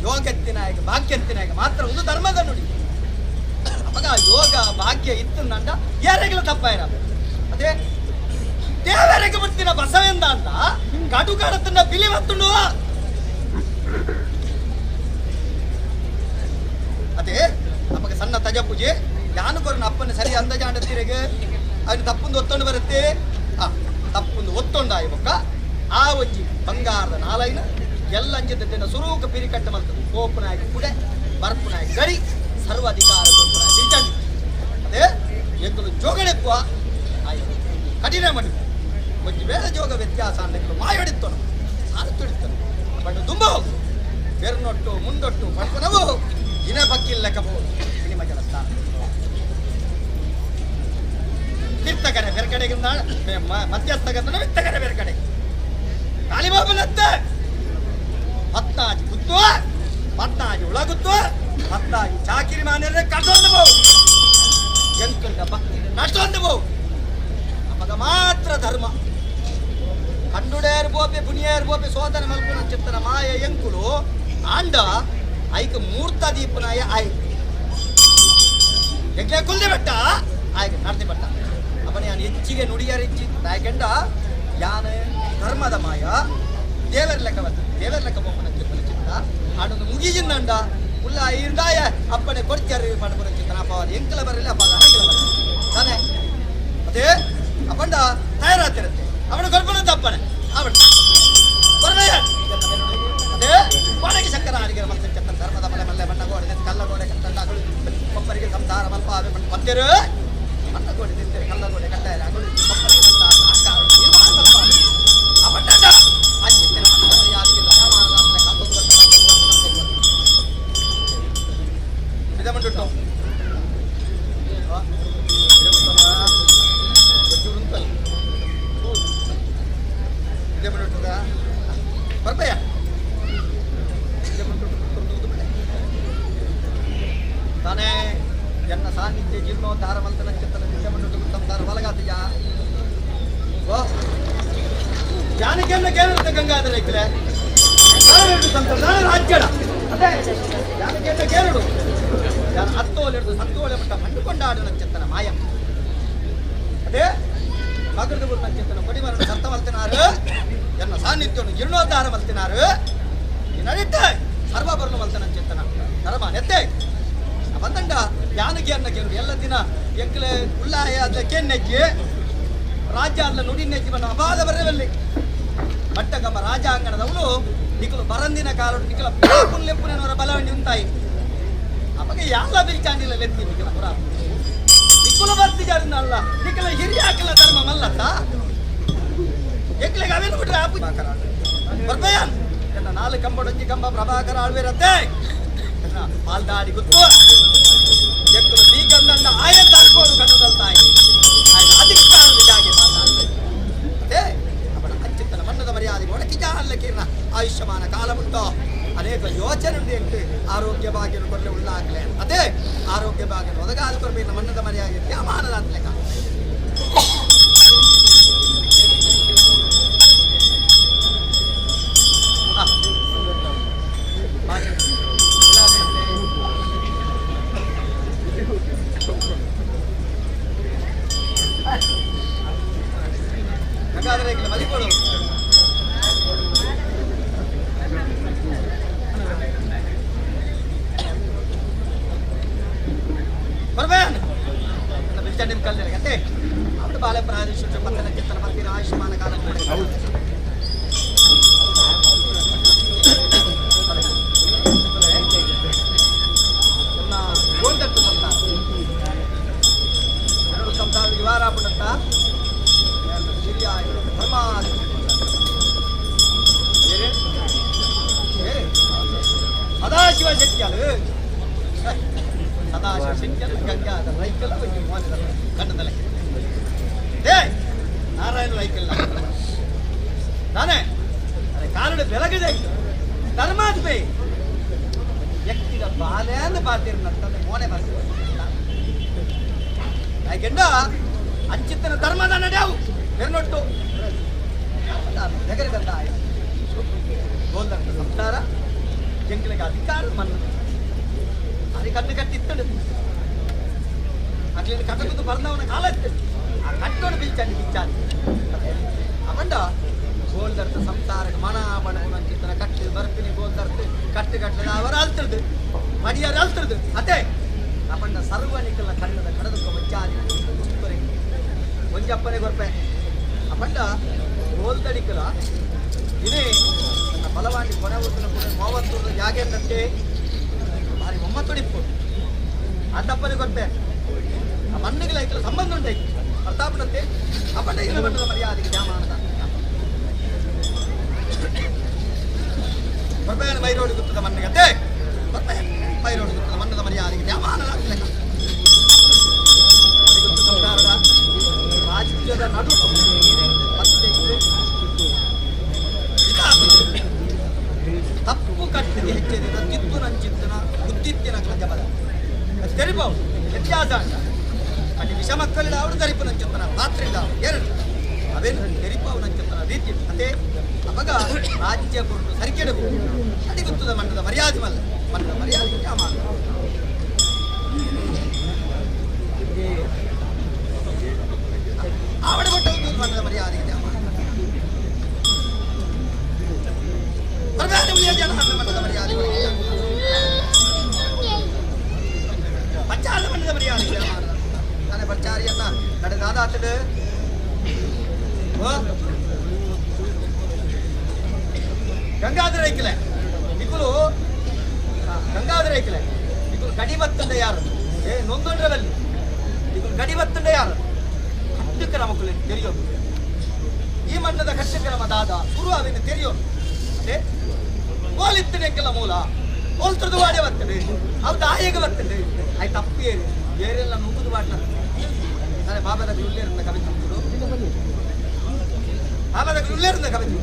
ಯೋಗತ್ತಿನಾಯಕ ಭಾಗ್ಯತ್ತಿನಾಯಕ ಮಾತ್ರ ಒಂದು ಧರ್ಮದ ನುಡಿ ಅವಾಗ ಯೋಗ ಭಾಗ್ಯ ಇತ್ತು ನಂಡ ಯಾರಿಗೆಲ್ಲ ತಪ್ಪಾಯಿರ ಅದೇ ದೇವರಿಗೆ ಬಿಡ್ತಿನ ಬಸವೆಂದ ಅಂತ ಕಡು ಕಡತನ್ನ ಬಿಲಿ ಬತ್ತುಂಡು ಅದೇ ನಮಗೆ ಸಣ್ಣ ತಜ ಪೂಜೆ ಯಾನು ಕೊರನ ಅಪ್ಪನ ಸರಿ ಅಂದಾಜಾಂಡತ್ತೀರೆಗೆ ಅವನು ತಪ್ಪುಂದು ಒತ್ತೊಂಡು ಬರುತ್ತೆ ಆ ತಪ್ಪುಂದು ಒತ್ತೊಂಡು ಬೊಕ್ಕ ಆ ಒಂಜಿ ಬಂಗಾರದ ನಾಲೈನ ಎಲ್ಲ ಅಂಜಿದ ದಿನ ಸುರೂಕ ಪಿರಿಕಟ್ಟು ಮಲ್ತದೆ ಕೋಪನಾಯಕ ಕುಡೆ ಬರ್ಪುನಾಯಕ ಗಡಿ ಸರ್ವಾಧಿಕಾರ ಕೊರ್ಪುನಾಯಕ ಬಿಲ್ಚಂಡಿ ಅದೇ ಎಂಕುಲು ಜೋಗಡೆಪ್ಪುವ ಆಯ್ ಕಠಿಣ ಮಣ್ಣು ಒಂಜಿ ವೇಳೆ ಜೋಗ ವ್ಯತ್ಯಾಸ ಅಂದೆಂಕುಲು ಮಾಯೊಡಿತ್ತನು ಸಾರು ತುಡಿತ್ತನು ಬಣ್ಣ ದುಂಬು ಬೆರ್ನೊಟ್ಟು ಮುಂದೊಟ್ಟು ಪಡ್ಕೊನವು ಇನ ಬಕ್ಕಿಲ್ಲ ಕಬೋ ನಿಮ್ಮ ಜನಸ್ಥಾನ ತೀರ್ಥಕರೆ ಬೇರೆ ಕಡೆಗೆ ಮಧ್ಯಸ್ಥಗಂತ ವಿತ್ತಕರೆ ಬೇರೆ ಕಡೆ ಕಾಳಿಬಾಬನತ್ತೆ ಪತ್ತಾಜಿ ಗುತ್ತು ಪತ್ತಾಜಿ ಉಳಗುತ್ತು ಪತ್ತಾಜಿ ಚಾಕಿರಿ ಮಾನ್ಯರೆ ಕಟ್ಟೊಂದು ಬೋವು ಎಂಕುಂಡ ಭಕ್ತಿ ನಷ್ಟೊಂದು ಬೋವು ಅಪಗ ಮಾತ್ರ ಧರ್ಮ ಕಂಡುಡೇರ್ ಬೋಪೆ ಪುನಿಯೇರ್ ಬೋಪೆ ಸೋದನ ಮಲ್ಪುನ ಚಿತ್ತನ ಮಾಯ ಎಂಕುಲು ಆಂಡ ಐಕ ಮೂರ್ತ ದೀಪನಾಯ ಆಯ್ ಎಂಕ್ಲೆ ಕುಲ್ದೆ ಬೆಟ್ಟ ಆಯ್ಕೆ ನಡ್ದಿ ಬೆಟ್ಟ ಅಪ್ಪನೆ ಯಾನ್ ಹೆಚ್ಚಿಗೆ ನುಡಿಯರಿಚ್ಚಿ ನಾಯಕೆಂಡ ಯಾನ ಧರ್ಮದ ಮಾಯ ದೇವರ ಲೆಕ್ಕ ಬತ್ತ ದೇವರ ಲೆಕ್ಕ ಬೊಮ್ಮನ ಚಿತ್ತನ ಚಿತ್ತ ಆಡೊಂದು ಮುಗಿಜಿಂದಂಡ ಉಲ್ಲ ಇರ್ದಾಯ ಅಪ್ಪನೆ ಕೊಡ್ಚಾರಿ ಪಣಪುನ ಚಿತ್ತನ ಅಪ್ಪ ಎಂಕಲ ಬರಲಿ ಅಪ್ಪ ಅರಗಿಲ ಬರಲಿ ತಾನೆ ಅದೇ ಅಪ್ಪಂಡ ತಯಾರಾತಿರುತ್ತೆ ಅವನು ಕೊಡ್ಪಣದ ಅಪ್ಪನೆ ಅವನು ಕೊರಮಯ್ಯ ಅದೇ ಕೋಣೆಗೆ ಶಂಕರ ಅಡಿಗೆ ಮಸ್ತ ಚತ್ತನ ಧರ್ಮದ ಮಲೆ ಮಲ್ಲೆ ಬಣ್ಣಗೋಡೆ ಕಲ್ಲಗೋಡೆ ಕಟ್ಟಂಡ ಒಬ್ಬರಿಗೆ ಸಂಸಾರ ಮಲ್ಪ ಆವೆ ಪಂತಿರು ಮಣ್ಣಗೋಡೆ ತಿಂತಿರು ಕಲ್ಲಗೋಡೆ ಕಟ್ಟಾಯ ಅಗಳು ಒಬ್ಬರಿಗೆ ಸಂಸಾರ ಆಕಾರ ನಿರ್ಮಾಣ ಮಲ್ಪ ಅವಣ್ಣ ಅಂಚಿತ್ತಿನ ಮಣ್ಣದ ಮರ್ಯಾದೆಗೆ ಸಮಾನದಾಸನ ಕಾತೊಂದು ಇದ ಮಂಡುಟ್ಟು ಇದೇ ಮಂಡುಟ್ಟದ ಬರ್ಬಯ್ಯ ತಾನೇ ಎನ್ನ ಸಾನ್ನಿಧ್ಯ ಜೀರ್ಣೋದ್ಧಾರ ಮಲ್ತನ ಚಿತ್ತನ ವಿದ್ಯಮಂಡು ಸಂಸಾರ ಬಲಗಾತಿಯ ಓ ಜಾನಕಿಯನ್ನ ಕೇಳಿರುತ್ತೆ ಗಂಗಾಧರ ಇಕ್ಕಲೆ ಸಂಸಾರ ರಾಜ್ಯಡ ಅದೇ ಜಾನಕಿಯನ್ನ ಕೇಳಡು ಯಾರು ಅತ್ತೋಲೆಡ್ದು ಸತ್ತೋಲೆ ಮಟ್ಟ ಮಂಡುಕೊಂಡಾಡಿನ ಚಿತ್ತನ ಮಾಯ ಅದೇ ಮಗರದ ಚಿತ್ತನ ಕೊಡಿಮರಣ ಸತ್ತ ಮಲ್ತಿನಾರು ಎನ್ನ ಸಾನ್ನಿಧ್ಯವನ್ನು ಜೀರ್ಣೋದ್ಧಾರ ಮಲ್ತಿನಾರು ನಡೀತೆ ಸರ್ವಭರಣ ಮಲ್ತನ ಚಿತ್ತನ ಧರ್ಮ ನೆತ್ತೆ ಬಂದಂಡ ಯಾನಗೆ ಅನ್ನ ಕೇಳು ಎಲ್ಲ ದಿನ ಎಂಕಲೆ ಉಲ್ಲಾಯ ಅದ್ಲ ಕೆನ್ನೆಜ್ಜಿ ರಾಜ್ಯ ಅದ್ಲ ನುಡಿ ನೆಜ್ಜಿ ಬಣ್ಣ ಅಬಾದ ಬರವಲ್ಲಿ ಬಟ್ಟಗಮ್ಮ ರಾಜಾಂಗಣದವಳು ನಿಕಲು ಬರಂದಿನ ಕಾಲ ನಿಕಲ ಪುಲ್ಲೆಪ್ಪುನವರ ಬಲವಂಡಿ ಉಂತಾಯಿ ಅವಾಗ ಯಾಲ ಬಿಲ್ಚಾಂಡಿಲ್ಲ ಲೆತ್ತಿ ನಿಕಲ ಪುರ ನಿಕುಲ ಬರ್ತಿಜಾರಿಂದ ಅಲ್ಲ ನಿಕಲ ಹಿರಿಯಾಕಲ ಧರ್ಮ ಮಲ್ಲತ್ತ ಎಂಕ್ಲೆಗೆ ಅವೇನು ಬಿಟ್ರೆ ಆಪು ಬರ್ಬಯ್ಯನ್ ಎನ್ನ ನಾಲ್ಕು ಕಂಬ ಡೊಂಜಿ ಕಂಬ ಪ್ರಭಾಕರ ಆಳ್ವಿರತ್ತೆ ಪಾಲ್ದಾಡಿ ಗುತ್ತು ಎಕ್ಕಲು ಬೀಗಂದಂಡ ಆಯ ತರ್ಕೋದು ಕಟ್ಟದಲ್ತಾಯಿ ಆಯ್ನ ಅಧಿಕಾರದ ಜಾಗೆ ಮಾತಾಡ್ತೆ ಅದೇ ಅವನ ಅಚ್ಚಿತ್ತನ ಮಣ್ಣದ ಮರ್ಯಾದೆ ಒಡಕಿ ಜಾಲ ಕಿರಣ ಆಯುಷ್ಯಮಾನ ಕಾಲ ಉಂಟು ಅನೇಕ ಯೋಚನೆ ಉಂಟು ಆರೋಗ್ಯ ಭಾಗ್ಯನು ಕೊರಲೆ ಉಳ್ಳಾಗಲೆ ಅದೇ ಆರೋಗ್ಯ ಭಾಗ್ಯನು ಒದಗಾದ ಕೊರಬೇಕು ಮಣ್ಣದ ಮರ್ಯಾದೆ ತ್ಯಾಮಾನದ ಲೆಕ್ಕ ಹಾಗಾದ್ರೆ ಈಗ ಮಲಿಕೊಡು ಬರ್ಬೇನ್ ಬಿಲ್ಚಂಡಿನ ಕಲ್ದಿರ ಕತೆ ಅವಳು ಬಾಳೆ ಪ್ರಾದೇಶಿಕ ಪತ್ತನ ಚಿತ್ತನ ಪತ್ತಿನ ಆಯುಷ್ಮಾನ ಕಾಲ ಗೋಂದಟ್ಟು ಸಂತಾನ ಎರಡು ಸಂತಾನ ವಿವಾರ ಪುಣತ್ತ ಹಿರಿಯ ಧರ್ಮ ಸದಾಶಿವ ಶೆಟ್ಟಿಯಾಲು ಸದಾಶಿವ ಶೆಟ್ಟಿಯಾಲು ಗಂಗಾಧರ ರೈಕಲ್ಲ ಒಂಜಿ ಮೋನದ ಕಣ್ಣದಲೆ ಏ ನಾರಾಯಣ ರೈಕಲ್ಲ ತಾನೇ ಅರೆ ಕಾಲುಡೆ ಬೆಳಗಿದೆ ಧರ್ಮಾಧಿಪತಿ ವ್ಯಕ್ತಿದ ಬಾಲ್ಯಾನ ಬಾತಿರ್ನಂತಂದ್ರೆ ಮೋನೆ ಬರ್ತೀವಿ ಯಾಕೆಂಡ ಅಂಚಿತ್ತನ ಧರ್ಮದ ನಡೆಯವು ಬೆರ್ನೊಟ್ಟು ನಗರ ಕಂದಾಯ ಗೋಲ್ದಂತ ಸಂಸಾರ ಜಂಕಲಿಗೆ ಅಧಿಕಾರ ಮಣ್ಣು అది కన్ను కట్టిస్తాడు అట్లా కట్టకుతూ బర్ణవన కాలత్తు ಆ ಕಟ್ಟೋಡು ಬಿಲ್ಚಾಂಡಿ ಬಿಚ್ಚಾಂಡಿ ಅವಂಡ ಗೋಲ್ದರ್ತ ಸಂಸಾರಕ್ಕೆ ಮನ ಬಣ ಕಟ್ಟು ಬರ್ಪಿನಿ ಗೋಲ್ದರ್ತು ಕಟ್ಟು ಕಟ್ಟದ ಅವರ ಅಲ್ತದ್ದು ಮಡಿಯಾರ ಅಲ್ತದ್ದು ಅದೇ ಅಪಂಡ ಸರ್ವನಿಕಲ್ಲ ಕಣ್ಣದ ಕಡದಕ್ಕ ಒಂಜಾದಿ ಒಂಜಪ್ಪನೆ ಗೊರ್ಪೆ ಅಪಂಡ ಗೋಲ್ದಡಿಕಲ ಇದೇ ನನ್ನ ಬಲವಾಂಡಿ ಕೊನೆ ಊರಿನ ಕೂಡ ಮೂವತ್ತೂರು ಜಾಗೆನ್ನಂತೆ ಭಾರಿ ಒಮ್ಮತೊಡಿಪ್ಪು ಅಂತಪ್ಪನೆ ಗೊರ್ಪೆ ಆ ಮಣ್ಣಿಗೆ ಐಕ್ಲ ಸಂಬಂಧ ಉಂಟು ಅರ್ಥಾಪಣತೆ ಅಪ್ಪಂಡ ಇಲ್ಲ ಮಣ್ಣದ ಮರ್ಯಾದೆಗೆ ಜಾಮಾನದ ಬರ್ಬೇನ ಮೈರೋಡು ಗುತ್ತದ ಮಣ್ಣಿಗತ್ತೆ ಬರ್ಬೇನ ಮೈರೋಡು ಗುತ್ತದ ಮಣ್ಣದ ಮರ್ಯಾದೆಗೆ ಜಾಮಾನದ ಸಂಸಾರದ ರಾಜ್ಯದ ನಡು ತಪ್ಪು ಕಟ್ಟಿಗೆ ಹೆಚ್ಚಿದ ತಿತ್ತು ನಂಚಿತ್ತನ ಬುದ್ಧಿತ್ತಿನ ಜಬದ ತೆರಿಬಹುದು ವ್ಯತ್ಯಾಸ ಅಂತ ಅಲ್ಲಿ ವಿಷ ಮಕ್ಕಳಿಡ ಅವರು ತರಿಪು ನಂಚುತ್ತನ ಪಾತ್ರಿಡ ಎರಡು ಅವೇನು ತೆರಿಪಾವು ನಂಚುತ್ತನ ರೀತಿ ಅದೇ ಅವಾಗ ರಾಜ್ಯ ಕೊಟ್ಟು ಸರಿಕೆಡಬಹುದು ಅಡಿಗುತ್ತದ ಮಣ್ಣದ ಮರ್ಯಾದೆ ಮಲ್ಲ ಮಣ್ಣದ ಮರ್ಯಾದೆ ಯಾಮಾನ ಆವಡ ಕೊಟ್ಟ ಮಣ್ಣದ ಮರ್ಯಾದೆಗೆ ಯಾಮಾನ ಮಣ್ಣದ ಮರ್ಯಾದೆ ಪಚ್ಚಾರದ ಮಣ್ಣದ ಮರ್ಯಾದೆ ನಾನೇ ಪಚ್ಚಾರಿಯನ್ನ ನಡೆ ದಾದಾತಡು ಗಂಗಾಧರ ಐಕ್ಲೆ ಇಕ್ಕಲು ಗಂಗಾಧರ ಐಕ್ಲೆ ಇಕ್ಕಲು ಗಡಿ ಬತ್ತಂಡ ಯಾರು ಏ ನೊಂದೊಂಡ್ರವಲ್ಲಿ ಇಕ್ಕಲು ಗಡಿ ಬತ್ತಂಡ ಯಾರು ಕಟ್ಟುಕ್ರಮಕ್ಕಳು தெரியும் ಈ ಮಣ್ಣದ ಕಟ್ಟುಕ್ರಮ ದಾದ ಶುರು ಅವಿನ தெரியும் ಅದೇ ಕೋಲಿತ್ತನೆಕ್ಕೆಲ್ಲ ಮೂಲ ಕೋಲ್ತರದು ವಾಡೆ ಬರ್ತದೆ ಅವು ದಾಯಿಗೆ ಬರ್ತದೆ ಆಯ್ತು ತಪ್ಪು ಏರು ಏರೆಲ್ಲ ನುಗ್ಗುದು ಬಾಟ್ಲ ನಾನೇ ಬಾಬಾದ ಉಳ್ಳೇರಿಂದ ಕವಿತೆ ಬಾಬಾದ ಉಳ್ಳೇರಿಂದ ಕವಿತೆ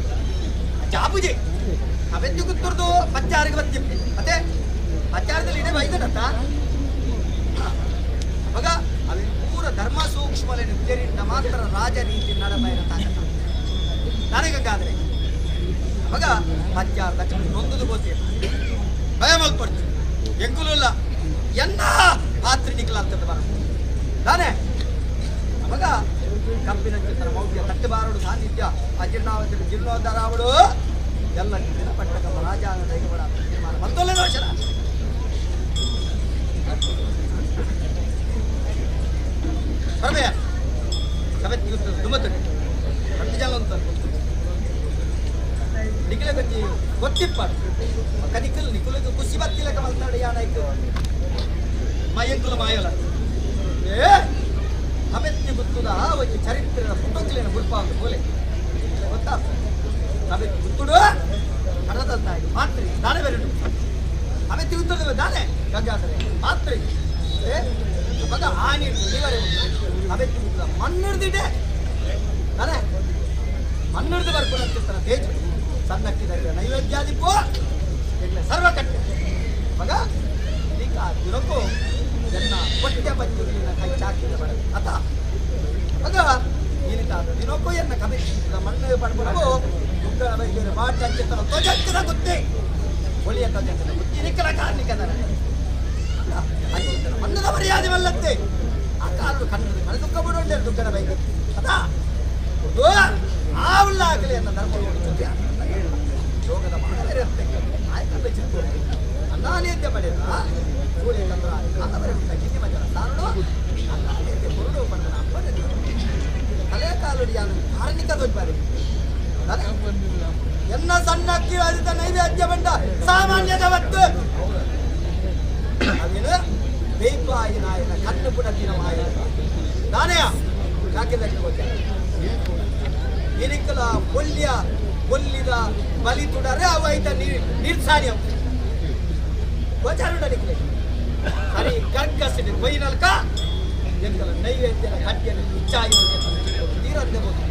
ಜಾಬುಜೆ ಅವೆದ್ದು ಗುತ್ತರದು ಪಚ್ಚಾರಿಗೆ ಬತ್ತಿಪ್ಪೆ ಅದೇ ಪಚ್ಚಾರದಲ್ಲಿ ಇಡೇ ಬೈದನತ್ತ ಅವಾಗ ಅವೆ ಪೂರ ಧರ್ಮ ಸೂಕ್ಷ್ಮಲೇನು ತೆರಿಂದ ಮಾತ್ರ ರಾಜ ರೀತಿ ನಡಬೈರ ತಾಕತ್ತ ನನಗಂಗಾದ್ರೆ ಅವಾಗ ಪಚ್ಚಾರ ಲಕ್ಷ್ಮಿ ನೊಂದುದು ಗೋತಿ ಭಯ ಮಲ್ಪಡ್ತು ಎಂಕುಲುಲ್ಲ ಎನ್ನ ಪಾತ್ರೆ ನಿಕ್ಕಲಾಗ್ತದೆ ಬರ ತಾನೇ ಅವಾಗ ಕಬ್ಬಿನ ಚಿತ್ರ ಮೌಢ್ಯ ತಟ್ಟುಬಾರಡು ಸಾನ್ನಿಧ್ಯ ಅಜೀರ್ಣಾವತಿ ಜೀರ್ಣೋದ್ಧಾರ ಅವಳು ಎಲ್ಲ ದಿನ ಪಟ್ಟಕಮ್ಮ ರಾಜ ದೈವಗಳ ತೀರ್ಮಾನ ಮತ್ತೊಳ್ಳೆ ದೋಷನ ಬರಬೇಯ ಸಭೆ ದುಮ್ಮತ್ತು ರಟ್ಟು ಜನ ಅಂತ ನಿಖಿಲ ಗತಿ ಗೊತ್ತಿಪ್ಪಾಡು ಒಕ್ಕ ನಿಖಲ್ ನಿಖುಲಕ್ಕೆ ಖುಷಿ ಬತ್ತಿಲಕ ಮಲ್ತಾడు ಯಾನಾಯ್ತು ಮಯಂಕುಲ ಮಾಯಲ ಏ ಅಮೆತ್ತಿ ಗುತ್ತುದ ಒಂಜಿ ಚರಿತ್ರೆದ ಫೋಟೋಕ್ಲೇನ ಗುರುಪಾಂದು ಬೋಲೆ ಗೊತ್ತಾ ಅಮೆತ್ತಿ ಗುತ್ತುಡು ಕಡದಂತಾಯಿ ಮಾತ್ರಿ ದಾನೆ ಬೇರೆ ಅಮೆತ್ತಿ ಗುತ್ತುಡು ದಾನೆ ಗಂಗಾಧರೆ ಮಾತ್ರಿ ಏ ಅವಾಗ ಆನಿ ನೀವರೆ ಅಮೆತ್ತಿ ಗುತ್ತುದ ಮಣ್ಣಿಡ್ದಿಡೆ ತಾನೆ ಮಣ್ಣಿಡ್ದು ಬರ್ಕೊಂಡು ಅಂತಿರ್ತಾನೆ ತೇಜ್ ಸಣ್ಣಕ್ಕಿದ್ದಾರೆ ನೈವೇದ್ಯಾದಿಪ್ಪು ಎಡ್ಲೆ ಸರ್ವ ಕಟ್ಟೆ ಮಗ ಈಗ ದಿನಕ್ಕೂ ಎನ್ನ ಹೊಟ್ಟೆ ಬಚ್ಚುಲಿನ ಕೈ ಚಾಕಿದ ಬಡ ಅತ ಮಗ ಏನಿತ ದಿನಕ್ಕೂ ಎನ್ನ ಕಬಿ ಮಣ್ಣು ಪಡ್ಕೊಂಡು ದುಗ್ಗಣ ಬೈದರೆ ಬಾಟ ಅಂಚಿತನ ತ್ವಜತ್ತಿನ ಗುತ್ತಿ ಒಳಿಯ ತ್ವಜತ್ತಿನ ಗುತ್ತಿ ನಿಕ್ಕಲ ಕಾರ್ಣಿಕ ಅಂಚಿತನ ಮಣ್ಣದ ಮರ್ಯಾದೆ ಮಲ್ಲತ್ತೆ ಆ ಕಾಲು ಕಣ್ಣು ಮನೆ ದುಃಖ ಬಿಡೋಂಡೆ ದುಗ್ಗಣ ಬೈಗೆ ಅತ ಆವುಳ್ಳಾಗಲಿ ಎನ್ನ ಧರ್ಮ ಯೋಗದ ಮಾನವರತ್ತೆ ಆಯ್ಕಂಡ ಚಿಕ್ಕ ಅನ್ನಾನೇದ್ಯ ಪಡೆದ ಸೂರ್ಯ ಚಂದ್ರ ಕಾಲವರೆ ಕಿನ್ನಿ ಮಜನ ಸಾರಡು ಅನ್ನಾನೇದ್ಯ ಪುರುಡು ಪಡೆದ ಅಪ್ಪನ ತಲೆ ಕಾಲುಡಿ ಯಾನು ಕಾರ್ಣಿಕ ದೊಡ್ಡಬಾರಿ ಎನ್ನ ಸಣ್ಣ ಅಕ್ಕಿ ಆದಿತ ನೈವೇದ್ಯ ಬಂಡ ಸಾಮಾನ್ಯದ ವತ್ತು ಅವೇನು ಬೇಪಾಯಿ ನಾಯನ ಕಣ್ಣು ಪುಡತಿನ ಮಾಯ ನಾನೇ ಯಾಕೆಂದ್ರೆ ಇನಿಕಲ ಕೊಲ್ಯ ಕೊಲ್ಲಿದ ಬಲಿ ತುಡರೆ ಅವು ಐತ ನೀರು ನೀರ್ಸಾಣಿ ಅವು ಗೋಚಾರುಡ ನಿಕ್ಲೆ ಸರಿ ಕರ್ಕಸಿಡಿ ಕೊಯ್ನಲ್ಕ ಎಂಕಲ ನೈವೇದ್ಯನ ಕಟ್ಟಿಯನ್ನು ಇಚ್ಚಾಯಿ ತೀರಂದೆ ಬೋದು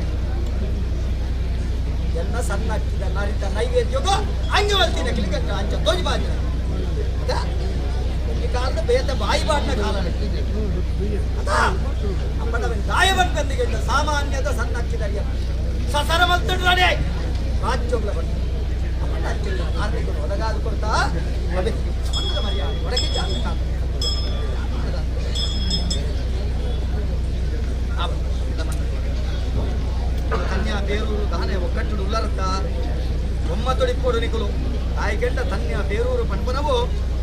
ಎಲ್ಲ ಸಣ್ಣ ಅಕ್ಕಿದ ನರಿತ ನೈವೇದ್ಯಗೋ ಹಂಗೆ ಬಲ್ತೀನಿ ಕ್ಲಿಕ್ಕ ಅಂಚ ತೋಜಿ ಬಾಜಿ ಅದ ಈ ಕಾಲದ ಬೇತ ಬಾಯಿ ಬಾಟ್ನ ಕಾಲ ಅದ ಅಪ್ಪನವನ್ ದಾಯವನ್ ಬಂದಿಗೆ ಸಾಮಾನ್ಯದ ಸಣ್ಣ ಅಕ್ಕಿದರಿಯ ಸಸರ ಮಲ್ತುಡ್ರಾನೆ ರಾಜ್ಯೋಗ್ಲ ಬಂದು ಅಪ್ಪನ ಅಕ್ಕಿಲ್ಲ ಕಾರ್ಮಿಕರು ಒದಗಾದು ಕೊಡ್ತಾ ಮಣ್ಣದ ಮರ್ಯಾದೆ ಒಡಗೆ ಜಾತ ಕನ್ಯಾ ಬೇರೂರು ದಾನೆ ಒಕ್ಕಟ್ಟುಡು ಉಲ್ಲರತ್ತ ಒಮ್ಮತೊಡಿಪ್ಪೋಡು ನಿಕುಲು ತಾಯಿಗೆಂಡ ತನ್ಯ ಬೇರೂರು ಪನ್ಪನವು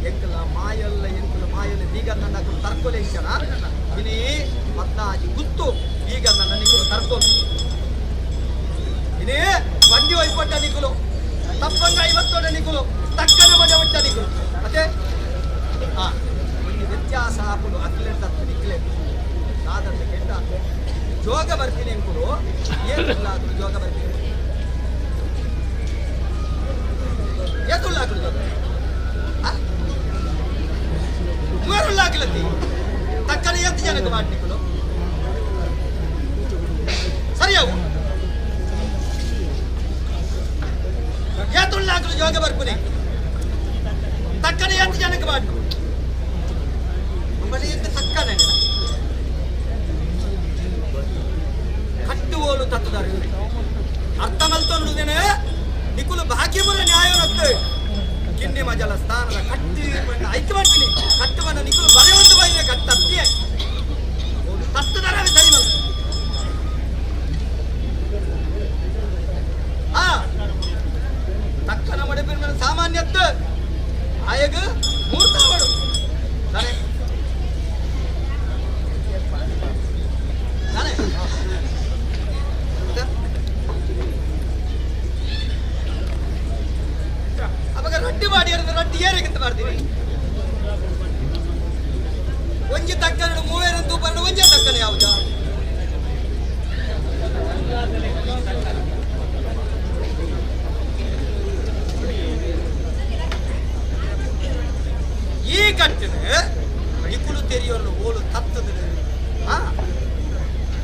ಎಂಕಲ ಮಾಯಲ್ಲ ಎಂಕುಲ ಮಾಯಲ್ಲ ಈಗ ನನ್ನ ತರ್ಕೊಲೆ ಇಷ್ಟನ ಇನಿ ಪದ್ನಾಜಿ ಗುತ್ತು ಈಗ ನನ್ನ ನಿಕುಲು ತರ್ಕೊಲು ಇನಿ ಬಂಡಿ ಒಯ್ಪಟ್ಟ ನಿಕುಲು ತಪ್ಪಂಗ ಐವತ್ತೊಡ ನಿಕುಲು ತಕ್ಕನ ಮಜ ಒಟ್ಟ ನಿಕುಲು ಮತ್ತೆ ಒಂದು ವ್ಯತ್ಯಾಸ ಆಪುಡು ಅಕ್ಲೆ ತತ್ತು ನಿಕ್ಲೆ ಜೋಗ ಬರ್ತೀನಿ ಅಂಕುಲು ಏತುಲ್ಲ ಆಕುಲು ಜೋಗ ಬರ್ತೀನಿ ಏತುಲ್ಲ ಆಕುಲು ಜೋಗ ಮೂವರುಲ್ಲ ಹಾಕಲತ್ತಿ ತಕ್ಕನೆ ಎತ್ತು ಜನಕ್ಕೆ ಮಾಡ್ಲಿಕ್ಕಲು ಸರಿಯಾವು ಏತುಲ್ಲ ಹಾಕಲು ಜೋಗ ಬರ್ಪುನೆ ತಕ್ಕನೆ ಎತ್ತು ಜನಕ್ಕೆ ಮಾಡಿ ತಕ್ಕನೆ ಕಟ್ಟುವೋಲು ತತ್ತುದಾರು ಅರ್ಥ ಮಲ್ತೊಂಡುದೇನೆ ನಿಕುಲು ಬಾಕಿಪುರ ನ್ಯಾಯನತ್ತು ಕಿನ್ನಿ ಮಜಲ ಸ್ಥಾನದ ಕಟ್ಟಿ ಐಕ್ಯ ಮಾಡ್ತೀನಿ ಕಟ್ಟುವನ್ನ ನಿಕುಲು ಬರೆ ಒಂದು ಬೈದೆ ಕಟ್ಟತ್ತಿಯೇ ತತ್ತುದಾರವೇ ಸರಿ ಮಲ್ ಆ ತಕ್ಕನ ಮಡಿಪಿನ ಸಾಮಾನ್ಯತ್ತು ಆಯಗ ಮೂರ್ತಾವಡು ಸರಿ ತಾನೆ ಅವಾಗ ರೊಟ್ಟಿ ಮಾಡಿ ರೊಟ್ಟಿ ಏರಿಗಂತ ಮಾಡ್ತೀವಿ ಒಂಜಿ ತಕ್ಕನಡು ಮೂವೇರಂತೂ ಬರಡು ಒಂಜೇ ತಕ್ಕನೆ ಯಾವ್ದ ಈ ಕಟ್ಟಿನ ಇಕುಲು ತೆರಿಯೋರು ಓಲು ತತ್ತದ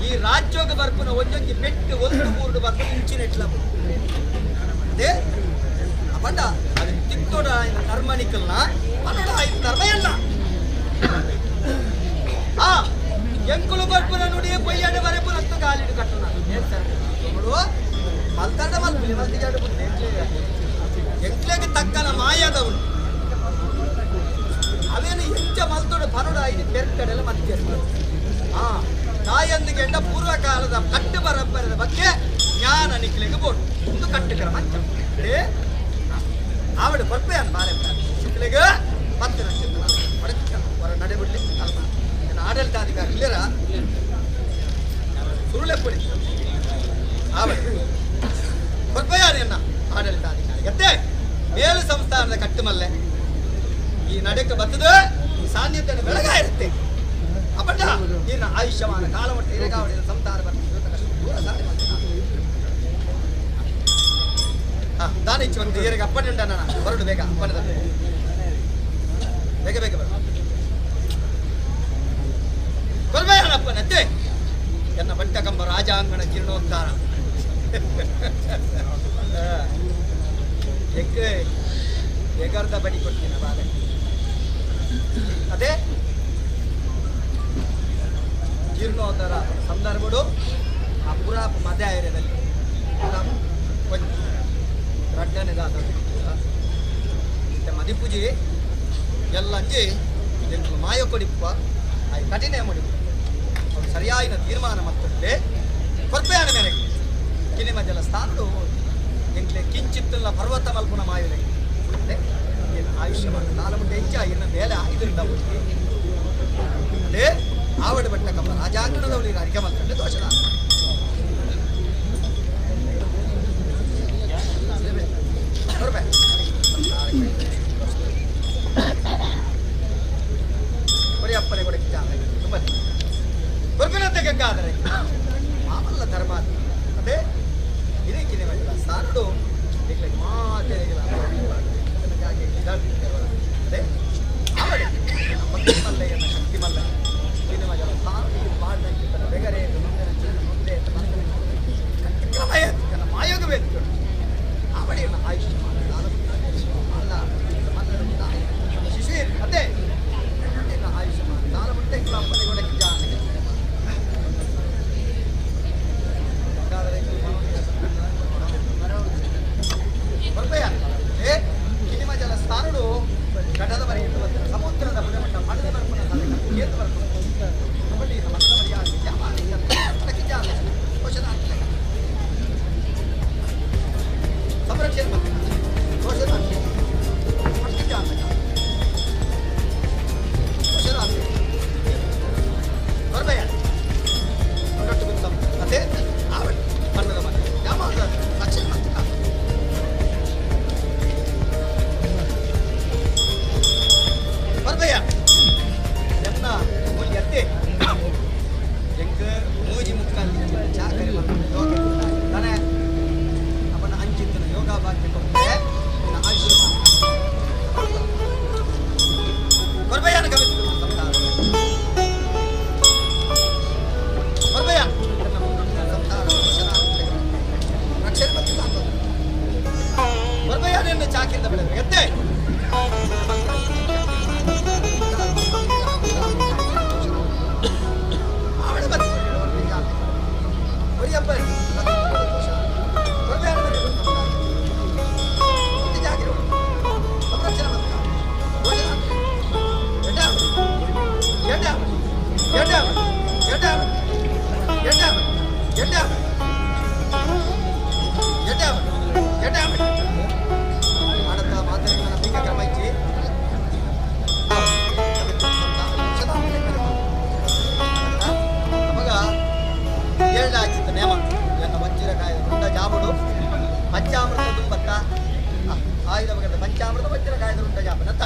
ಈ ರಾಜ್ಯೋಗ ಬರ್ಪುನ ಒಂಜೊಂಜಿ ಪೆಟ್ಟು ಒಂದು ಮೂರು ಬರ್ಪು ಇಂಚಿನ ಎಟ್ಲ ಅದೇ ಅಪಂಡ ಅದು ತಿಕ್ತೋಡ ಆಯ್ನ ಧರ್ಮನಿಕಲ್ನ ಪನ್ನಡ ಆಯ್ನ ಧರ್ಮ ಎಲ್ಲ ಆ ಎಂಕುಲು ಬರ್ಪುನ ನುಡಿ ಪೊಯ್ಯಾಡ ಬರೆಪುನ ಅತ್ತು ಗಾಲಿಡು ಕಟ್ಟುನ ಮಲ್ತಾಡ ಮಲ್ಪುಲಿ ಮಲ್ತಿಗಾಡ ಎಂಕ್ಲೆಗೆ ತಕ್ಕನ ಮಾಯದವನು ಅವೇನು ಎಂಚ ಮಲ್ತೋಡ ಪನೋಡ ಐದು ಪೆರ್ಕಡೆಲ್ಲ ಮಧ್ಯ ಆ ತಾಯಂದಿಗೆ ಎಂಡ ಪೂರ್ವಕಾಲದ ಕಟ್ಟು ಪರಂಪರೆದ ಬಗ್ಗೆ ಜ್ಞಾನ ನಿಕ್ಲೆಗೆ ಬೋಡು ಒಂದು ಕಟ್ಟುಕರ ಮಂಚ ಆವಡು ಕೊರ್ಪೆಯನ್ನು ಬಾಳೆ ಶುಕ್ಲೆಗೆ 10 ಲಕ್ಷ ಹೊರ ನಡೆ ಬಿಡ್ಲಿ ಅಲ್ಪ ನನ್ನ ಆಡಳಿತಾಧಿಕಾರಿ ಇಲ್ಲರ ಸುರುಳೆ ಪೊಡಿ ಆವಡು ಕೊರ್ಪೆಯಾನ ಆಡಳಿತಾಧಿಕಾರಿ ಅತ್ತೆ ಮೇಲು ಸಂಸ್ಥಾನದ ಕಟ್ಟುಮಲ್ಲೆ ಈ ನಡೆಕ ಬತ್ತದ ಈ ಸಾನ್ನಿಧ್ಯನ ಬೆಳಗಾಯಿರುತ್ತೆ ಅಪ್ಪಟ ನೀರಿನ ಆಯುಷ್ಯಮಾನ ಕಾಲಮಟ್ಟ ಇರಗಾವಡಿನ ಸಂಸಾರ ಬರ್ತದೆ ದೂರ ಸಾರಿ ದಾನ ಇಚ್ಚು ಒಂದು ಏರಿಗೆ ಅಪ್ಪಣೆ ಉಂಟ ನಾನು ಹೊರಡು ಬೇಗ ಅಪ್ಪಣೆ ಬೇಗ ಬೇಗ ಬರ ಕೊಲ್ಬೇಯನಪ್ಪನತ್ತೆ ಎನ್ನ ಬಟ್ಟಕಂಬ ರಾಜಾಂಗಣ ಜೀರ್ಣೋದ್ಧಾರ ಎಗ್ ಎಗರ್ದ ಬಡಿ ಕೊಡ್ತೀನಿ ಬಾಲೆ ಅದೇ ಜೀರ್ಣೋದ್ಧಾರ ಸಂದರ್ಭಡು ಆ ಪುರಾಪ ಮದೆ ಏರಿಯಾದಲ್ಲಿ ಕೊಂಚ ರಡ್ಡನೆದಾದ ಮದಿಪೂಜೆ ಎಲ್ಲ ಅಂಜಿ ಎಂಟು ಮಾಯ ಕೊಡಿಪ್ಪ ಆಯ್ ಕಠಿಣ ಮಾಡಿಪ್ಪ ಅವ್ರು ಸರಿಯಾದ ತೀರ್ಮಾನ ಮತ್ತೊಂದೆ ಕೊರ್ಪೆಯಾನ ಮೇರೆಗೆ ಕಿನಿಮಜಲ ಸ್ಥಾನಡು ಎಂಕ್ಲೆ ಕಿಂಚಿತ್ತಲ್ಲ ಪರ್ವತ ಮಲ್ಪುನ ಮಾಯುಲೆ ಅದೇ ಆಯುಷ್ಯಮಾನ ಕಾಲಮುಟ್ಟ ಹೆಂಚ ಇನ್ನ ಮೇಲೆ ಇದರಿಂದ ಹೋಗಿ ಅದೇ ಆವಡ ಬಟ್ಟ ಕಂಬ ರಾಜಾಂಗಣದವಳಿ ಅರಿಕೆ ಮಲ್ತಂಡೆ ದೋಷದ ಅಪ್ಪನೆ ಕೊಡಕ್ಕೆ ತುಂಬ ಕೊರ್ಪಿನಂತೆ ಗಂಗಾಧರೆ ಮಾಮಲ್ಲ ಧರ್ಮ ಅದೇ ಇದಕ್ಕಿದೆ ಸಾರಡು ಅದೇ ಆವಡೆ ಮಲ್ಲ ಶಕ್ತಿ ಮಲ್ಲ ಬೆಗರೆ ಮಾಯೋಗವೇ ಆವಡೆಯನ್ನು ಆಯುಷ್ಯಮಾನ ಶಿಶಿರ್ ಅದೇ ಆಯುಷ್ಯಮಾನ ಕಾಲಮುಟ್ಟೆ ಕಿನಿಮಜಲ ಸ್ಥಾನಡು ಘಟದ ಬರೆಯಿಟ್ಟು ಸಮುದ್ರದ ಬುಡಮಟ್ಟ ಮಡದ ಬರ್ಪುನ ಕೇತು ಬರ್ಪುನ ಮನದ ಮರ್ಯಾದೆ ಪಂಚಾಮೃತ ತುಂಬತ್ತ ಆಯುಧ ಬಗೆದ ಪಂಚಾಮೃತ ವಜ್ರಕಾಯದ ಉಂಟ ಜಾಪನತ್ತ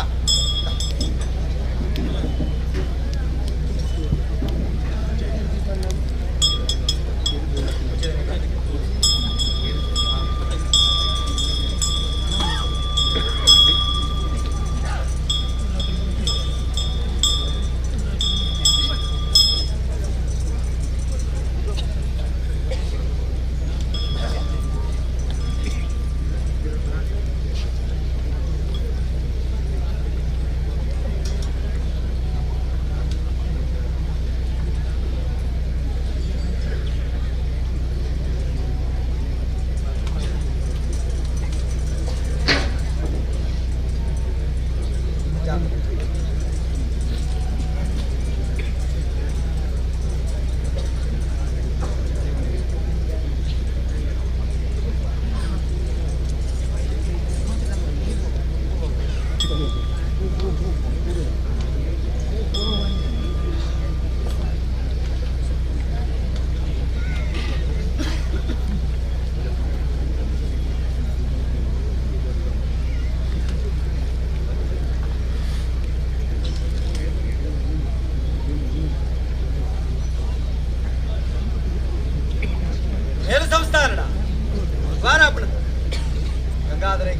ಗಂಗಾಧರ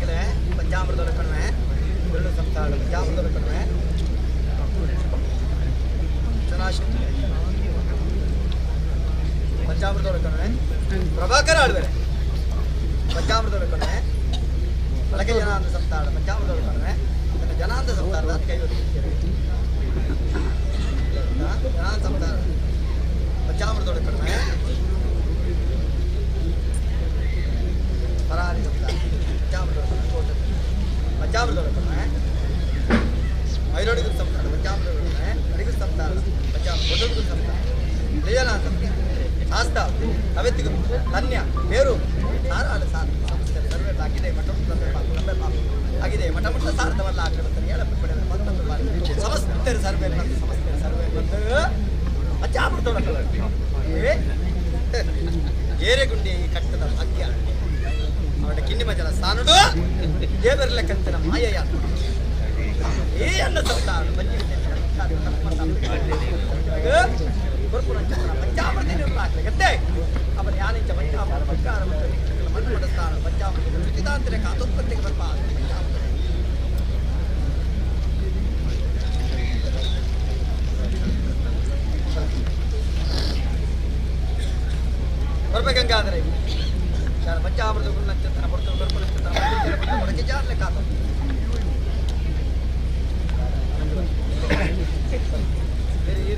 ಪಂಚಾಮೃತ ಕಣಿವೆ ಎರಡು ಸಂಸ್ಥಾನ ಪಂಚಾಮೃತ ಕಣಿವೆ ಚನಾಶಕ್ತಿ ಪಂಚಾಮೃತ ಕಣಿವೆ ಪ್ರಭಾಕರ ಆಳ್ವೆರೆ ಪಂಚಾಮೃತ ಕಣಿವೆ ಬಳಕೆ ಜನಾಂಧ ಸಂಸ್ಥಾನ ಪಂಚಾಮೃತ ಕಣಿವೆ ಜನಾಂಧ ಸಂಸ್ಥಾನದ ಕೈ ಜನಾಂಧ ಸಂಸ್ಥಾನ ಪಂಚಾಮೃತ ಕಣಿವೆ ಪರಾರಿ ಸಂಸ್ಥಾನ ಪಂಚಾಮೃತ ಐರೋಡಿಗುರು ಸಂಸ್ಥಾನ ಪಂಚಾಮೃತ ಅಡಿಗುರು ಸಂಸ್ಥಾನ ಪಂಚಾಮೃತ ಸಂಸ್ಥಾನ ಜಯನಾಥ ಶಾಸ್ತ ಅವೆತ್ತಿಗುರು ಧನ್ಯ ಬೇರು ಸಾರ ಸಾರ ಸಂಸ್ಥೆ ಸರ್ವೇ ಆಗಿದೆ ಮಠ ಆಗಿದೆ ಮಠ ಮಠ ಸಾರದವಲ್ಲ ಆಗಿರ್ತಾರೆ ಸಮಸ್ತ ಸರ್ವೇ ಸಮಸ್ತ ಸರ್ವೇ ಬಂದು ಪಂಚಾಮೃತ ಏರೆಗುಂಡಿ ಕಟ್ಟದ ಭಾಗ್ಯ ಅವಳ ಕಿಂಡಿ ಮಜಲ ಸಾನುಡು ದೇವರ್ಲಕ್ಕಂತನ ಮಾಯೆಯ ಏ ಅನ್ನ ಸಂತಾನ ಪಂಚಾಮೃತ ಅವನ ಯಾನಿಂಚ ಪಂಚಾಮೃತ ಬಂಗಾರ ಮಣ್ಣು ಸ್ಥಾನ ಪಂಚಾಮೃತ ರುಚಿತಾಂತರ ಕಾತೋತ್ಪತ್ತಿಗೆ ಬರ್ಪ ಪಂಚಾಮೃತ ಬರ್ಬೇಕಂಗಾದ್ರೆ ಪಂಚಾಮೃತ ಗುರು ನಕ್ಷತ್ರ ಪಡ್ತು ಗರ್ಭ ನಕ್ಷತ್ರ ಒಳಗೆ ಜಾರ್ಲೆ ಕಾತ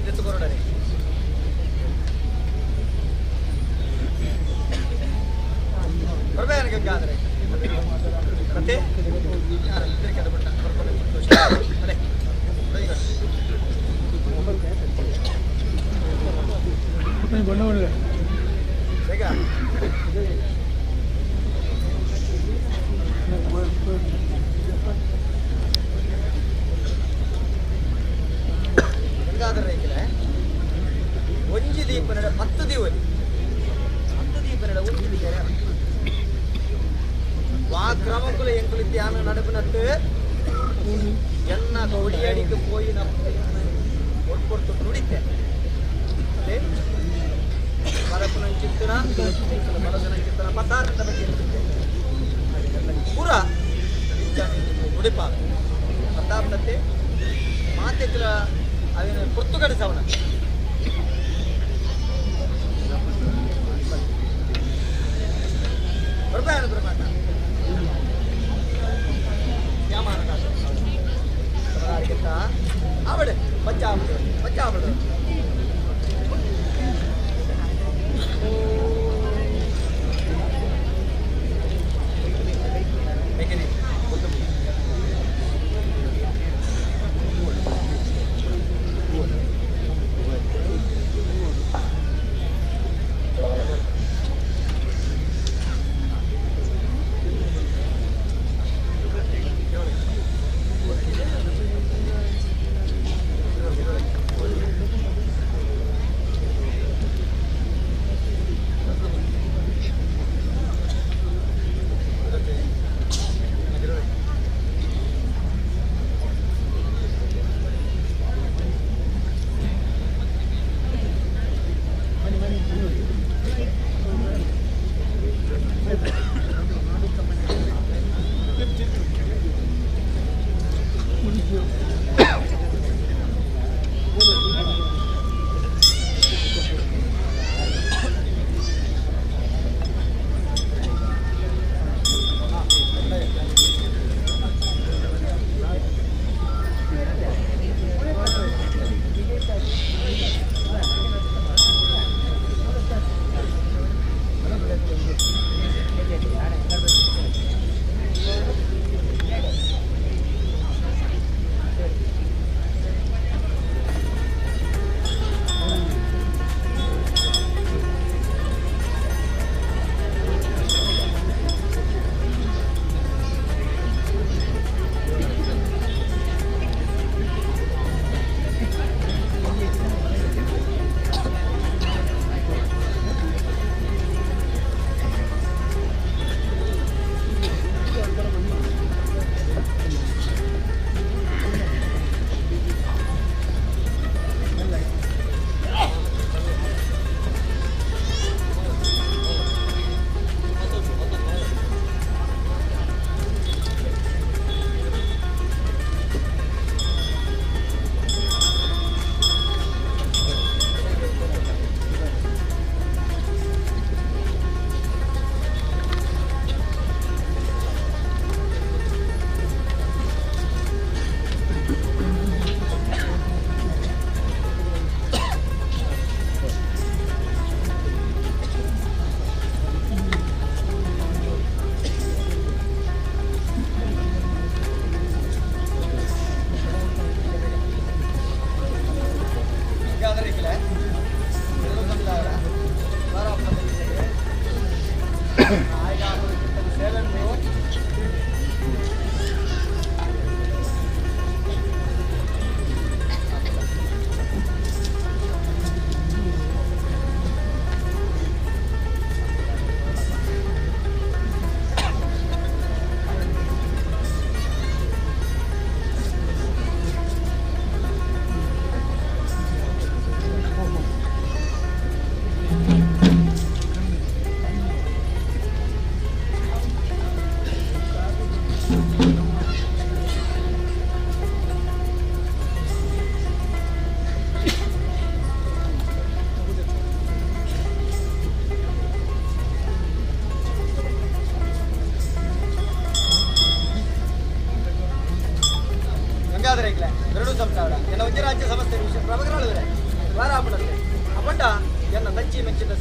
ಎತ್ತುಕೊರಡರೆ ಬರ್ಬೇಕ ಗಂಗಾದ್ರೆ ಮತ್ತೆ ಗಂಗಾಧರ ಒಂಜಿ ದೀಪನಡ 10 ದೀವಲಿ 10 ದೀಪನಡ ಒಂಜಿ ದೀಪನ ವಾ ಕ್ರಮಕುಲ ಎಂಕುಲು ಧ್ಯಾನ ನಡಪನತ್ತು ಎನ್ನ ಕೊಡಿಯಡಿಗೆ ಪೋಯಿನ ಒರ್ಪೊರ್ತು ನುಡಿತೆ ಅದೇ ಬರಪುನಂಚಿತ್ತನ ಬರದನಂಚಿತ್ತನ ಪದಾರ್ಥದ ಬಗ್ಗೆ ಇರುತ್ತೆ ಪೂರ ನುಡಿಪ ಪದಾರ್ಥತೆ ಮಾತೆಗಳ ಅದನ್ನು ಪುರ್ತುಗಡಿಸವನ ಬರ್ಬಾರ ಪ್ರಮಾಣ ಅವಡೆ ಪಂಚಾಮೃತ ಪಂಚಾಮೃತ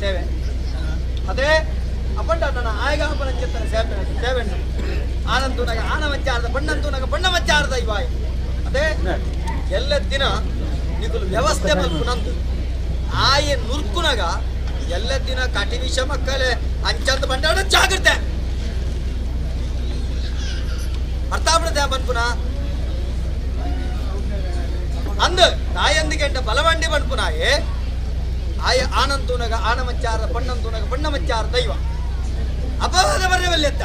ಸೇವೆ ಅದೇ ಅಪಂಡ ನನ್ನ ಆಯಗಾಪನ ಚಿತ್ತನ ಸೇವೆ ಸೇವೆ ಆನಂತು ನಗ ಆನ ಮಚ್ಚಾರದ ಬಣ್ಣಂತು ನಗ ಬಣ್ಣ ಮಚ್ಚಾರದ ಇವಾಯ್ ಅದೇ ಎಲ್ಲ ದಿನ ನಿಗುಲು ವ್ಯವಸ್ಥೆ ಮಲ್ಪುನಂದು ಆಯೆ ನುರ್ಕುನಗ ಎಲ್ಲ ದಿನ ಕಟಿ ವಿಷ ಮಕ್ಕಳೇ ಅಂಚಂತ ಬಂಡಾಡ ಜಾಗ್ರತೆ ಅರ್ಥ ಆಗ್ಬಿಡುತ್ತೆ ಬನ್ಪುನ ಅಂದು ತಾಯಂದಿಗೆಂಟ ಬಲವಂಡಿ ಬನ್ಪುನಾಯೆ ಆಯ ಆನಂತೂನಗ ಆನಮಚ್ಚಾರ ಬಣ್ಣಂತೂನಗ ಬಣ್ಣಮಚ್ಚಾರ ದೈವ ಅಪವಾದ ಬರ್ರವಲ್ಲೆತ್ತ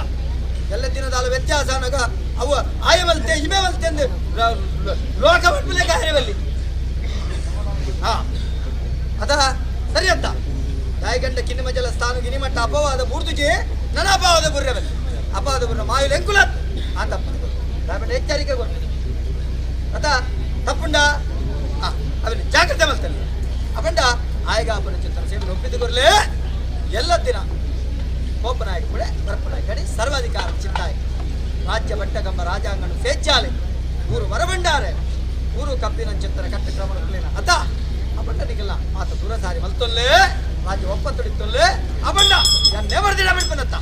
ಎಲ್ಲ ದಿನದಾಲ ವ್ಯತ್ಯಾಸ ಅನಗ ಅವು ಆಯ ಮಲ್ತೆ ಇಮೆ ಮಲ್ತೆ ಅಂದು ಲೋಕ ಮಟ್ಪಲೆ ಕಾರ್ಯವಲ್ಲಿ ಹಾ ಅದ ಸರಿ ಅಂತ ತಾಯಿಗಂಡ ಕಿನ್ನಿಮಜಲ ಸ್ಥಾನ ಗಿನಿಮಟ್ಟ ಅಪವಾದ ಬೂರ್ದುಜಿ ನನ್ನ ಅಪವಾದ ಬುರ್ರವಲ್ಲಿ ಅಪವಾದ ಬುರ್ರ ಮಾಯುಲ್ ಎಂಕುಲತ್ ಆತಪ್ಪ ದಾಪಂಡ ಎಚ್ಚರಿಕೆ ಕೊಡ್ತೀನಿ ಅತ ತಪ್ಪುಂಡ ಅವನು ಜಾಗ್ರತೆ ಮಲ್ತಲ್ಲಿ ಅಪಂಡ ಆಯಗಾಪನ ಚಿಂತನ ಸೇವೆ ಒಪ್ಪಿದ್ದು ಎಲ್ಲ ದಿನ ಕೋಪನಾಯಕ ಕೂಡ ಬರಪನಾಯಕ ಕಡೆ ಸರ್ವಾಧಿಕಾರ ಚಿಂತಾಯ ರಾಜ್ಯ ಬಟ್ಟಗಂಬ ರಾಜಾಂಗಣ ಸ್ವೇಚ್ಛಾಲೆ ಊರು ವರಭಂಡಾರೆ ಊರು ಕಬ್ಬಿನ ಚಿಂತನ ಕಟ್ಟ ಕ್ರಮ ಅತ ಅಪಂಡನಿಗೆಲ್ಲ ಆತ ದೂರ ಸಾರಿ ಮಲ್ತೊಲ್ಲೆ ರಾಜ್ಯ ಒಪ್ಪತ್ತೊಡಿತ್ತೊಲ್ಲೆ ಅಪಂಡ ನೆವರ್ ದಿನ ಬಿಡ್ಪನತ್ತ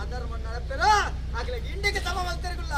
ಅಧರ್ಮ ನಡಪೆರ ಆಗಲಿಗೆ ಇಂಡಿಗೆ ತಮ ಮಲ್ತೆರಗುಲ್ಲ.